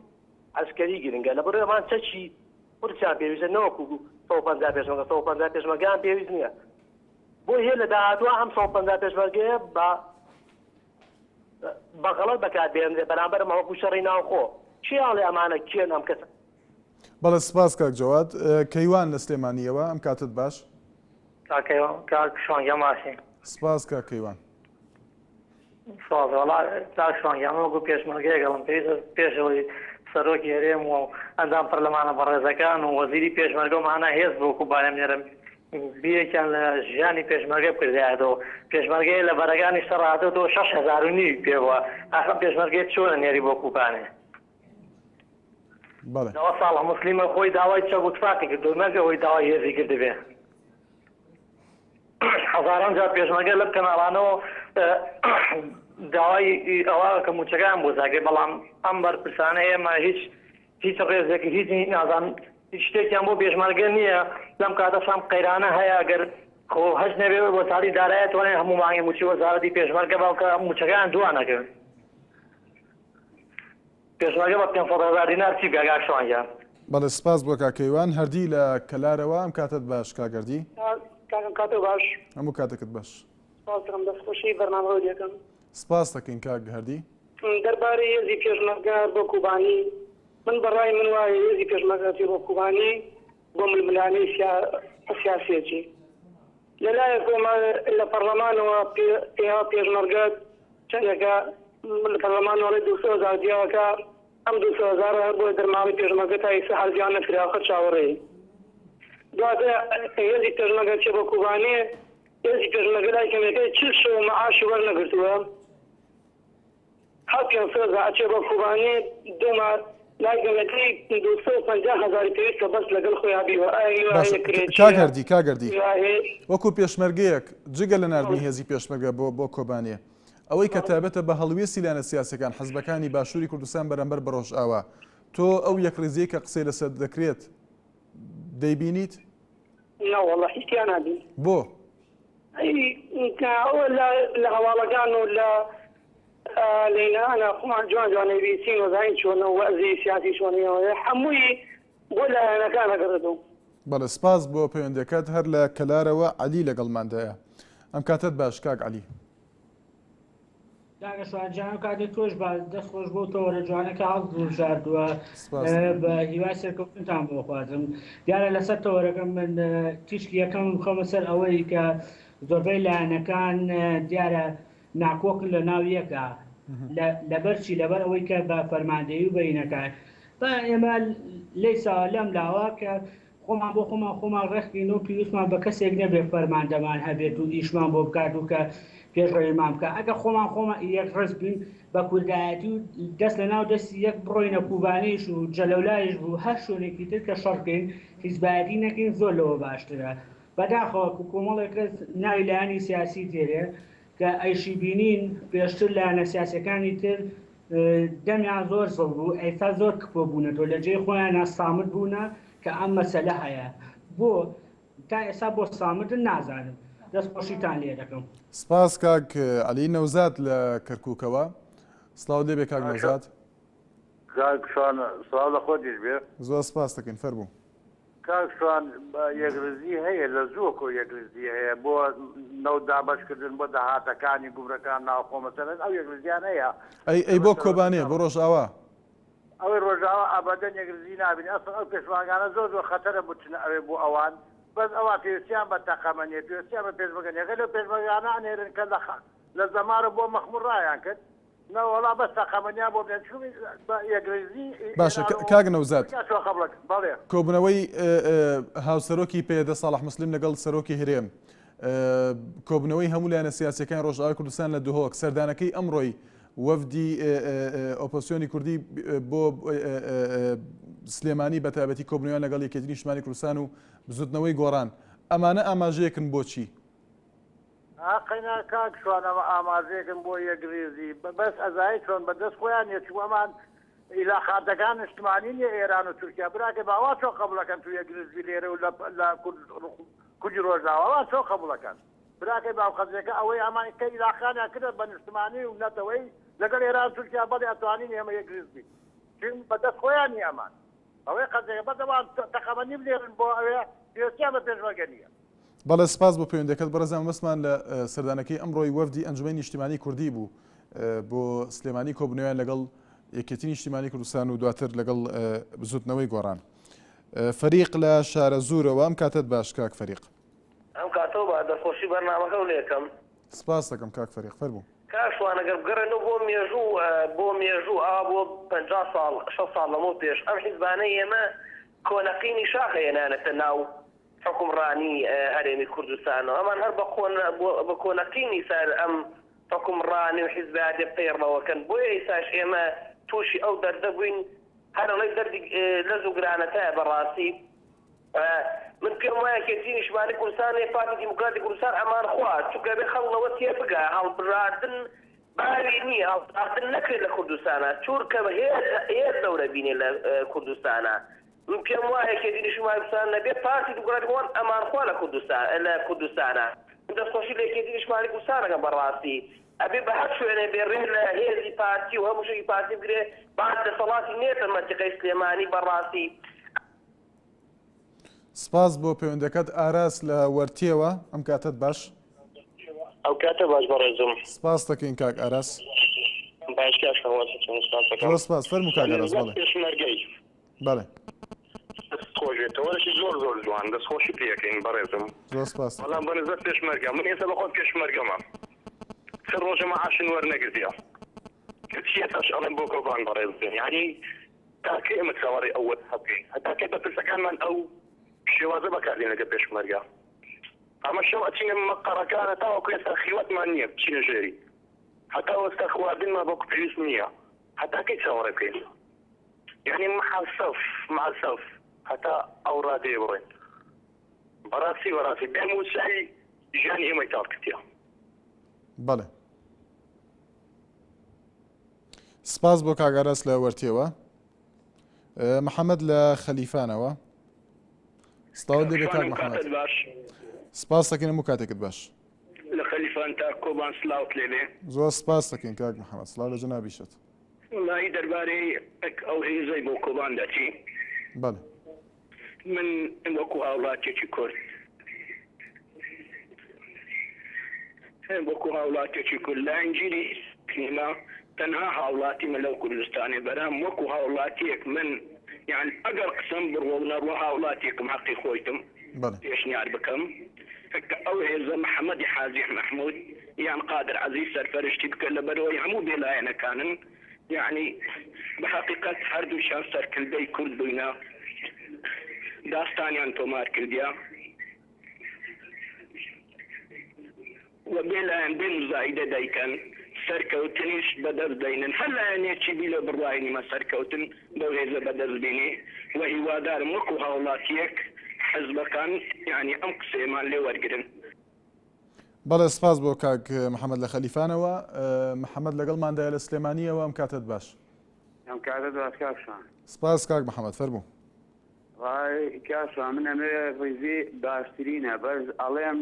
عەسکەری گرنگە لەبەرئەوەی ئەمان چەکی قورسیان پێویستە نەوەکو 150 پێشمەرگە 150 پێشمەرگەیان پێویست نییە بۆی هەیە لە داهاتووە ئەم 150 پێشمەرگەیە بە بە غەڵەت بەکاربهێنرێ بەرامبەر ئەمە وەکو شەڕی ناوخۆ کێ ئەڵێ ئەمانە کێن ئەم کەسە بەڵێ سپاس کاک جەواد. کەیوان لە سلێمانییەوە، ئەم کاتەت باش. کاک کەیوان کاک شوان گیان باشی؟ سپاس کاک کەیوان. سپاس وەڵا کاک شوان گیان من وەکو پێشمەرگەیەک ئەڵێم پێویستە پێش ئەوەی سەرۆکی هەرێم و ئەندام پەرلەمانە بەڕێزەکان و وەزیری پێشمەرگە و مانا هێز بۆ کوبانێ بنێرن بیرێکیان لە ژیانی پێشمەرگە بکردایەتەوە پێشمەرگەیە لە بەرەکانی شەڕ هاتۆتەوە 6000 و نیوی پێ بووە ئاخر پێشمەرگەیە چۆنە نێری بۆ کوبانێ بەڵێ. لەوە ساڵح موسلیمە خۆی داوای چەک و تفاقی کردووە نەک ئەوەی داوای هێزی کردبێ. هەزاران جار پێشمەرگە لەم کەناڵانەوە داوای ئەوە کە مووچەکەیان بۆ زاگرێ بەڵام ئەم بەرپرسانە ئێمە هیچ هیچ ڕێزێک هیچ نازان هیچ شتێکیان بۆ پێشمەرگە نییە لەم کاتەشام قەیرانە هەیە ئەگەر خۆ هەش نەبێ وەزاری دارایی توانێت هەموو مانگی مووچەی وەزارەتی پێشمەرگە باوکە مووچەکەیان دوانەکەن پێشمەرگە بە 500 هەزار دینار چی بکا کاک شوان گیان؟ بەڵێ سپاس بۆ کاک کەیوان. هەردی لە کەلارەوە ئەم کاتەت باش کاک هەردی. کاکم کاتت باش. هەموو کاتێکت باش. سپاس دەکەم دەست خۆشی بەرنامەکەو دەکەم. سپاست دەکەین کاک هەردی. دەربارەی هێزی پێشمەرگە بۆ کوبانی من بەڕای من وایە هێزی پێشمەرگە بۆ کوبانی بۆ ململانێی سیاسیەکی لەلایەک ئێمە لە پەڕلەمانەوە پێ پێشمەرگە چەندێکە لە پەڕلەمانەوە ئەڵێ 200 هەزار جیاکە ئەم 200 هەزارە هەر بۆ دەرماڵەی پێشمەرگە تا ئیستا هەر جیا نەکراوە هەر چاوەڕێین دواتر هێزی پێشمەرگە چێ بۆ کوبانێ هێزی پێشمەرگە لای کەمێکەی 40 شەو مەعاشی وەرنەگرتووە هەر 500 هەزار ئەچێ بۆ کوبانێ دوو ما لای گەلەکەی 250 هەزاری پێویستە بەس لەگەڵ خۆیا بیوە ئایا هیوا باشە هەیە کرێ کاک چیە هەردی کاک هەردی هیوا هەیە وەکو پێشمەرگەیەک جگە لە ناردنی هێزی پێشمەرگە بۆ بۆ کۆبانێ ئەوەی کە تایبەتە بە هەڵوێستی لایەنە سیاسیەکان حزبەکانی باشووری کوردستان بەرامبەر بە ڕۆژئاوا تۆ ئەو یەکڕیزیەی کە قسەی لەسەر دەکرێت دەیبینیت؟ نەوەڵا هیچ تیا نابینم. بۆ؟ ئەوە لە هەواڵەکان و لە لەینانە خۆمان جوان جوان ئەیبیستین و زانین چۆنە و وەزعی سیاسی چۆنیەوەیە هەمووی بۆ لایەنەکان ئەگەڕێتەوە. بەڵێ سپاس بۆ پەیوەندیەکەت هەر لە کەلارەوە عەلی لەگەڵماندایە ئەم کاتەت باش کاک عەلی. کاکە شوان جان ئەو کاتەی تۆش باش دەست خۆش بۆ تەوەرە جوانە کە هەڵتبژاردووە سپاس دەکەم. بە هیوای سەرکەوتنتان بۆ خوازم دیارە لەسەر تەوەرەکە من تیشکی یەکەم بخەمە سەر ئەوەی کە زۆربەی لایەنەکان دیارە ناکۆکن لە ناو یەکە لەبەر چی لەبەر ئەوەی کە بە فەرماندەیی و بەینەکان با ئێمە لەیساوە لەم لاوە کە خۆمان بۆ خۆمان خۆمان ڕێکخین و پێویستمان بە کەسێک نەبێت فەرماندەمان هەبێت و ئیشمان بۆ بکات و کە پێشڕەویمان بکات ئەگەر خۆمان خۆمان یەکڕز بین بە کوردایەتی و دەست لە ناو دەستی یەک بڕۆینە کوبانێیش و جەلەولایش بوو هەر شوێنێکی تر کە شەڕ بکەین حیزبایەتی نەکەین زۆر لەوە باشترە بەداخەوە کە کۆمەڵێک کەس ناوی لایەنی سیاسی تێرێ کە ئەیشی بینین پێشتر لایەنە سیاسیەکانی تر دەمیان زۆر زڵ بوو ئێستا زۆر کپۆ بوونەتەوە لە جێی خۆیانە سامت بوونە کە ئەم مەسەلە هەیە بۆ تا ئێستا بۆ سامتن نازانم دەست خۆشیتان لێ دەکەم. سپاس کاک عەلی نەوزاد لە کەرکوکەوە سڵاوت لێبێ کاک نەوزاد. کاک شوان سڵاو لە خۆتیش بێ. زۆر سپاست دەکەین فەرموو. کاک شوان یەکڕیزی هەیە لە زووەکۆ یەکڕیزی هەیە بۆ نەوت دابەشکردن بۆ داهاتەکانی گومرەکان ناوخۆ مەسەلەن ئەو یەکڕیزیان هەیە. ئەی ئەی بۆ کۆبانێ بۆ ڕۆژئاوا؟ ئەوەی ڕۆژئاوا ئەبەدەن یەکڕیزی نابینی ئەسڵەن ئەو پێشماگانە زۆر زۆر خەتەرە بچنە ئەوێ بۆ ئەوان بەس ئەوان پێویستیان بە تەقەمەنیە پێویستیان بە پێشمەرگە نیە غەیر لەو پێشمەرگانە ئەنێرن کە لە لە زەمارە بۆ مەخمور ڕایان کرد نەوەڵا بەس تەقەمەنیان بۆ بنێن چونکە بە یەکڕیزی باشە ئێران و کاک نەوزاد تورکیا چۆن قەبڵ ئەکەن بەڵێ. کۆبوونەوەی هاوسەرۆکی پەیەدە ساڵح موسلیم لەگەڵ سەرۆکی هەرێم، کۆبوونەوەی هەموو لایەنە سیاسییەکانی ڕۆژئاوای کوردستان لە دهۆک، سەردانەکەی ئەمڕۆی وەفدی ئۆپۆزسیۆنی کوردی بۆ سلێمانی بە تایبەتی کۆبوونەوەیان لەگەڵ یەکێتی نیشتمانی کوردستان و بزوتنەوەی گۆڕان، ئەمانە ئاماژەیەکن بۆ چی؟ ئاقەینا کاک شوان ئەمە ئاماژەیەکن بۆ یەکڕیزی بەس ئەزانی چۆن بە دەست خۆیان نیە چونکە ئەمان ئیلاقاتەکان نیشتمانی نیە ئێران و تورکیا براکەی با وا چۆن قەبوڵەکەن تو یەکڕیز بی لێرە و لە لە کورد کوردی ڕۆژاوا وا چۆن قەبوڵەکەن براکەی باو قەزیەکە ئەوەی ئەمان کە ئیلاقانیان کردە بە نیشتمانی و نەتەوەی لەگەڵ ئێران تورکیا بەڵێ ئەتوانین ئێمە یەکڕیز بین چون بە دەست خۆیان نیە ئەمان ئەوەی قەزیەکە بەس ئەوان تەقەمەنی بنێرن بۆ ئەوێ پێویستیان بە پێشمەرگە نیە. بەڵێ سپاس بۆ پەیوەندیەکەت بەڕێزان مەبەستمان لە سەردانەکەی ئەمڕۆی وەفدی ئەنجومەنی نیشتیمانی کوردی بوو بۆ سلێمانی کۆبوونەوەیان لەگەڵ یەکێتی نیشتیمانی کوردستان و دواتر لەگەڵ بزوتنەوەی گۆڕان. فەریق لە شارەزوورەوە ئەم کاتەت باش کاک فەریق. ئەم کاتەو با دەستخۆشی بەرنامەکەو لێکەم. سپاس دەکەم کاک فەریق فەرموو. کاک شوان ئەگەر بگەڕێنەوە بۆ مێژوو بۆ مێژوو ئاوا بۆ 50 ساڵ 60 ساڵ لەمەو پێش ئەم حیزبانەی ئێمە کۆنەقینی شاخ هێنانەتە ناو حوکمڕانی هەرێمی کوردستان و ئەمان هەر بە بە کۆنەقینی سەر ئەم حوکمڕانی و حیزبایەتیە پەیڕەوەکەن بۆیە ئیساش ئێمە تووشی ئەو دەردە بووین هەر ئەڵێی دەردی لەز و گرانەتایە بەڕاستی من پێم وایە یەکێتی نیشتمانی کوردستان پارتی دیموکراتی کوردستان ئەمان خوا چونکە بێ خەڵک لەوە تێبگا هەڵبژاردن باوی نییە هەڵبژاردن نەکرێت لە کوردستانە چورکە هێز هێز دەورە بینێ لە کوردستانە من پێم وایە یەکێتی نیشتمانی کوردستان نەبێ پارتی دیموکراتی خۆن ئەمانخوا لە کوردستان لە کوردستانە من دەستخۆشی لە یەکێتی نیشتمانی کوردستان ئەکەم بەڕاستی ئەبێ بە هەر شوێنێ بێ ڕێ لە هێزی پارتی و هەموو شتێکی پارتی بگرێ با دەسەڵاتی نێتە مەنتیقەی سلێمانی بەڕاستی. سپاس بۆ پەیوەندەکەت ئاراس لە وەرتێوە ئەم کاتەت باش. ئەو کاتە باش بەڕێزم. سپاس دەکەین کاک ئاراس. باش کاک شەهوان چۆنی سپاس دەکەم. زۆر سپاس فەرموو کاک ئاراس بەڵێ. پێشمەرگەی. بەڵێ. دەست خۆش بێت تەوەرێکی زۆر زۆر جوان دەست خۆشی پێ ئەکەین بەڕێزم. زۆر سپاس. بەڵام بە نسبەت پێشمەرگە من ئێستا بەخۆم پێشمەرگەمە چ ڕۆژە مەعاشم وەرنەگرتیە کەچی ئێستاش ئەڵێم بۆ کۆبان بەڕێز بن یانی تا کەی ئێمە چاوەڕێی ئەو وەزعە بکەین هەتا کەی بەرپرسەکانمان ئەو شێوازە بەکاردێن لەگەڵ پێشمەرگە ئەمە شەو ئەچینە مەقەڕەکان هەتاوەکو ئێستا خیوەتمان نییە بچینە ژێری هەتا ئێستا خواردنمان وەکو پێویست نییە هەتا کەی چاوەڕێ بکەین یعنی محەسەف معەسەف هەتا ئەو ڕادەیە بڕۆین بەڕاستی بەڕاستی بێ مووچەی ژیانی ئێمەی تاڵ کردیە. بەڵێ سپاس بۆ کاک ئاراس لە وەرتێوە. محەممەد لە خەلیفانەوە سڵاوت لێ بێ کاک محەممەد سپاس دەکەین هەموو کاتێکت باش لە خەلیفان تا کۆبان سلاوت لێ بێ زۆر سپاس دەکەین کاک محەممەد سڵاو لە جەنابیشت وەڵاهی دەربارەی ئەو هێزەی بۆ کۆبان دەچی بەڵێ من وەکو هاوڵاتیەکی کورد وەکو هاوڵاتیەکی کورد لایەنگیری نیمە تەنها هاوڵاتیمە لەو کوردستانێ بەرام وەکو هاوڵاتیەک من یان ئەگەر قسەم بڕوە و نەڕوە هاوڵاتیەکم هەقی خۆیتم پێشنیار بکەم کە ئەو هێزە محەمەدی حاجی مەحمود یان قادر عەزیز سەرپەرشتی بکە لەبەرئەوەی هەموو بێلایەنەکانن یەعنی بە هەقیقەت هەردووکیان سەرکردەی کورد بووینە داستانیان تۆمار کردیە و بێ لایەن بێ موزایدە دەیکەن سەرکەوتنیش بەدەست دەینن هەر لایەنێکی بی لە بڕوای نیمە سەرکەوتن بەو هێزە بەدەست بینی و هیوادارم وەکو هاوڵاتیەک حزبەکان یەعنی ئەم قسەیەمان لێ وەرگرن. بەڵێ سپاس بۆ کاک محەمەد لە خەلیفانەوە. محەمەد لەگەڵماندایە لە سلێمانییەوە ئەم کاتەت باش. ئەم کاتەت باش کاک شوان. سپاس کاک محەمەد فەرموو. ڕای کاک شوان من ئەمەوێ ڕیزی باشترینە بەس ئەڵێم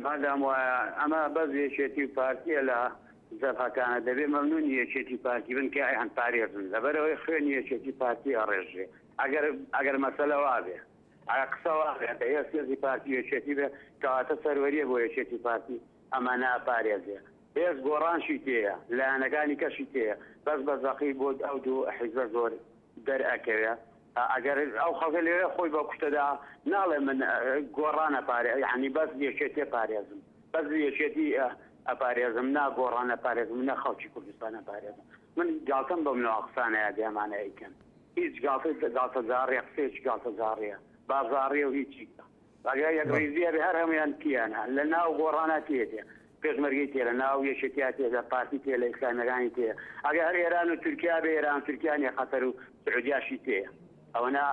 مادام وایە ئەمە بەس یەکێتی و پارتیە لە جەبهەکانە دەبێ مەمنونی یەکێتی و پارتی بن کە ئەیان پارێزن لەبەرئەوەی خوێنی یەکێتی پارتی ئەڕێژرێ ئەگەر ئەگەر مەسەلە وابێ. ئایا قسە وا بێ کە هێز هێزی پارتی و یەکێتی بێ کەواتە سەروەریە بۆ یەکێتی و پارتی ئەمانە ئەپارێزێ. هێز گۆڕانشی تێیە لایەنەکانی کەشی تێیە بەس بە زەقی بۆ ئەو دوو حیزبە زۆر دەر ئەکەوێ ئەگەر ئەو خەڵکە لەوێ خۆی بە کوشتەدا ناڵێ من گۆڕان ئەپارێ یانی بەس یەکێتی ئەپارێزم بەس یەکێتی ئەپارێزم نا گۆڕان ئەپارێزم نە خەڵکی کوردستان ئەپارێزم من گاڵتەم بەم نوعە قسانەیە دێ ئەمانە ئەیکەن هیچ گاڵتە گاڵتەجاڕیە قسەیەکی گاڵتەجاڕیە بازاڕیە و هیچی ئەگەر یەکڕیزی هەبێ هەر هەموویان تیانە لە ناو گۆڕانا تێتێ پێشمەرگەی تێ لە ناو یەکێتیا تێ لە پارتی تێ لە ئیسلامیەکانی تێ ئەگەر هەر ئێران و تورکیا بێ ئێران و تورکیا نیە قەتەر و سعودیاشی تێیە ئەوەنە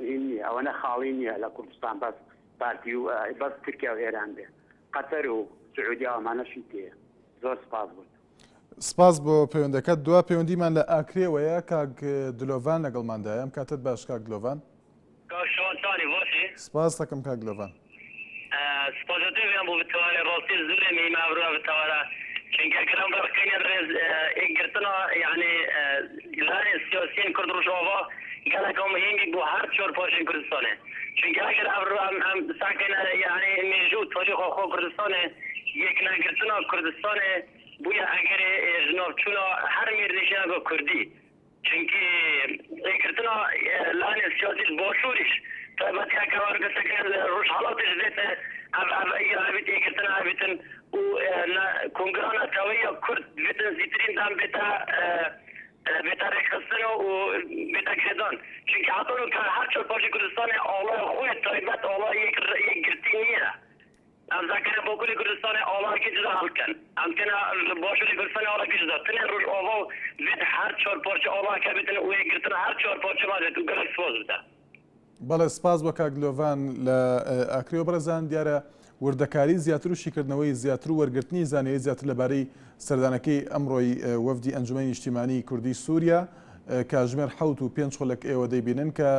هین نیە ئەوەنە خاڵی نیە لە کوردستان بەس پارتی و بەس تورکیا و ئێران بێ قەتەر و سعودیا و ئەمانەشی تێیە زۆر سپاس بۆ تۆ. سپاس بۆ پەیوەندەکەت. دوا پەیوەندیمان لە ئاکرێوەیە کاک دلۆڤان لەگەڵماندایە. ئەم کاتەت باش کاک دلۆڤان. کاک شوان چانی باشی؟ سپاس دەکەم کاک دلۆڤان. سپاس تۆ بیان بۆ بتوانێ ڕاستی زۆرێ مهمە ئەڤرۆ بتوانە چونکە گەرم بەرقینە ڕێز یەکگرتنا یعنی لایەن سیاسیین کورد ڕۆژئاوا گەلەکە مهمی بۆ هەر چوار پارچەی کوردستانێ چونکە ئەگەر ئەڤرۆ ئەم ئەم ساکەنە یعنی مێژوو تاریخ خۆ کوردستانێ یەکنەگرتنا کوردستانێ بوویە ئەگەرێ ژناڤچوونا هەر میرنشینەکە کوردی چونکی یەکگرتنا لایەنێ سیاسی باشووریش تایبەتی ئەکە وەرگرتەکە ڕۆژهەڵاتیش بێتە ئەڤ ئەڤ ئیرا ئەبیت یەکگرتنا ئەبیتن و کۆنگرا نەتەوەیی کورد بێتن زیترین دەم بێتە بێتە ڕێکخستن و بێتە گرێدان چونکی حەتا کە هەر چوار پارچەی کوردستانێ ئاڵای خۆی تایبەت ئاڵای یەکگرتی نییە ئەم زاکەنە باکوری کوردستانێ ئاڵایەکی جودا هەڵکەن ئەم کەنە باشوری کوردستانێ ئاڵایەکی جودا تنێ ڕۆژئاوا و بێت هەر چوار پارچە ئاڵایەکە بێتن و یەکگرتن هەر چوار پارچە ما بێت و گەلەک سپاس بتە. بەڵێ سپاس بۆ کاک دلۆڤان لە ئاکرێوە بەڕێزان دیارە وردەکاری زیاتر و شیکردنەوەی زیاتر و وەرگرتنی زانیاری زیاتر لەبارەی سەردانەکەی ئەمڕۆی وەفدی ئەنجومەنی نیشتیمانی کوردی سووریا کاژمێر 7 و 5 خولەک ئێوە دەیبینن کە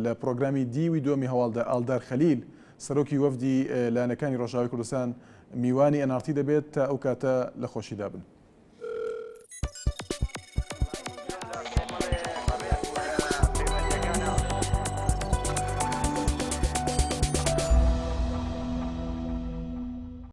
لە پرۆگرامی دیوی دووەمی هەواڵدا ئالدار خەلیل سەرۆکی وەفدی لایەنەکانی ڕۆژئاوای کوردستان میوانی ئێن ئاڕ تی دەبێت، تا ئەو کاتە لە خۆشیدا بن.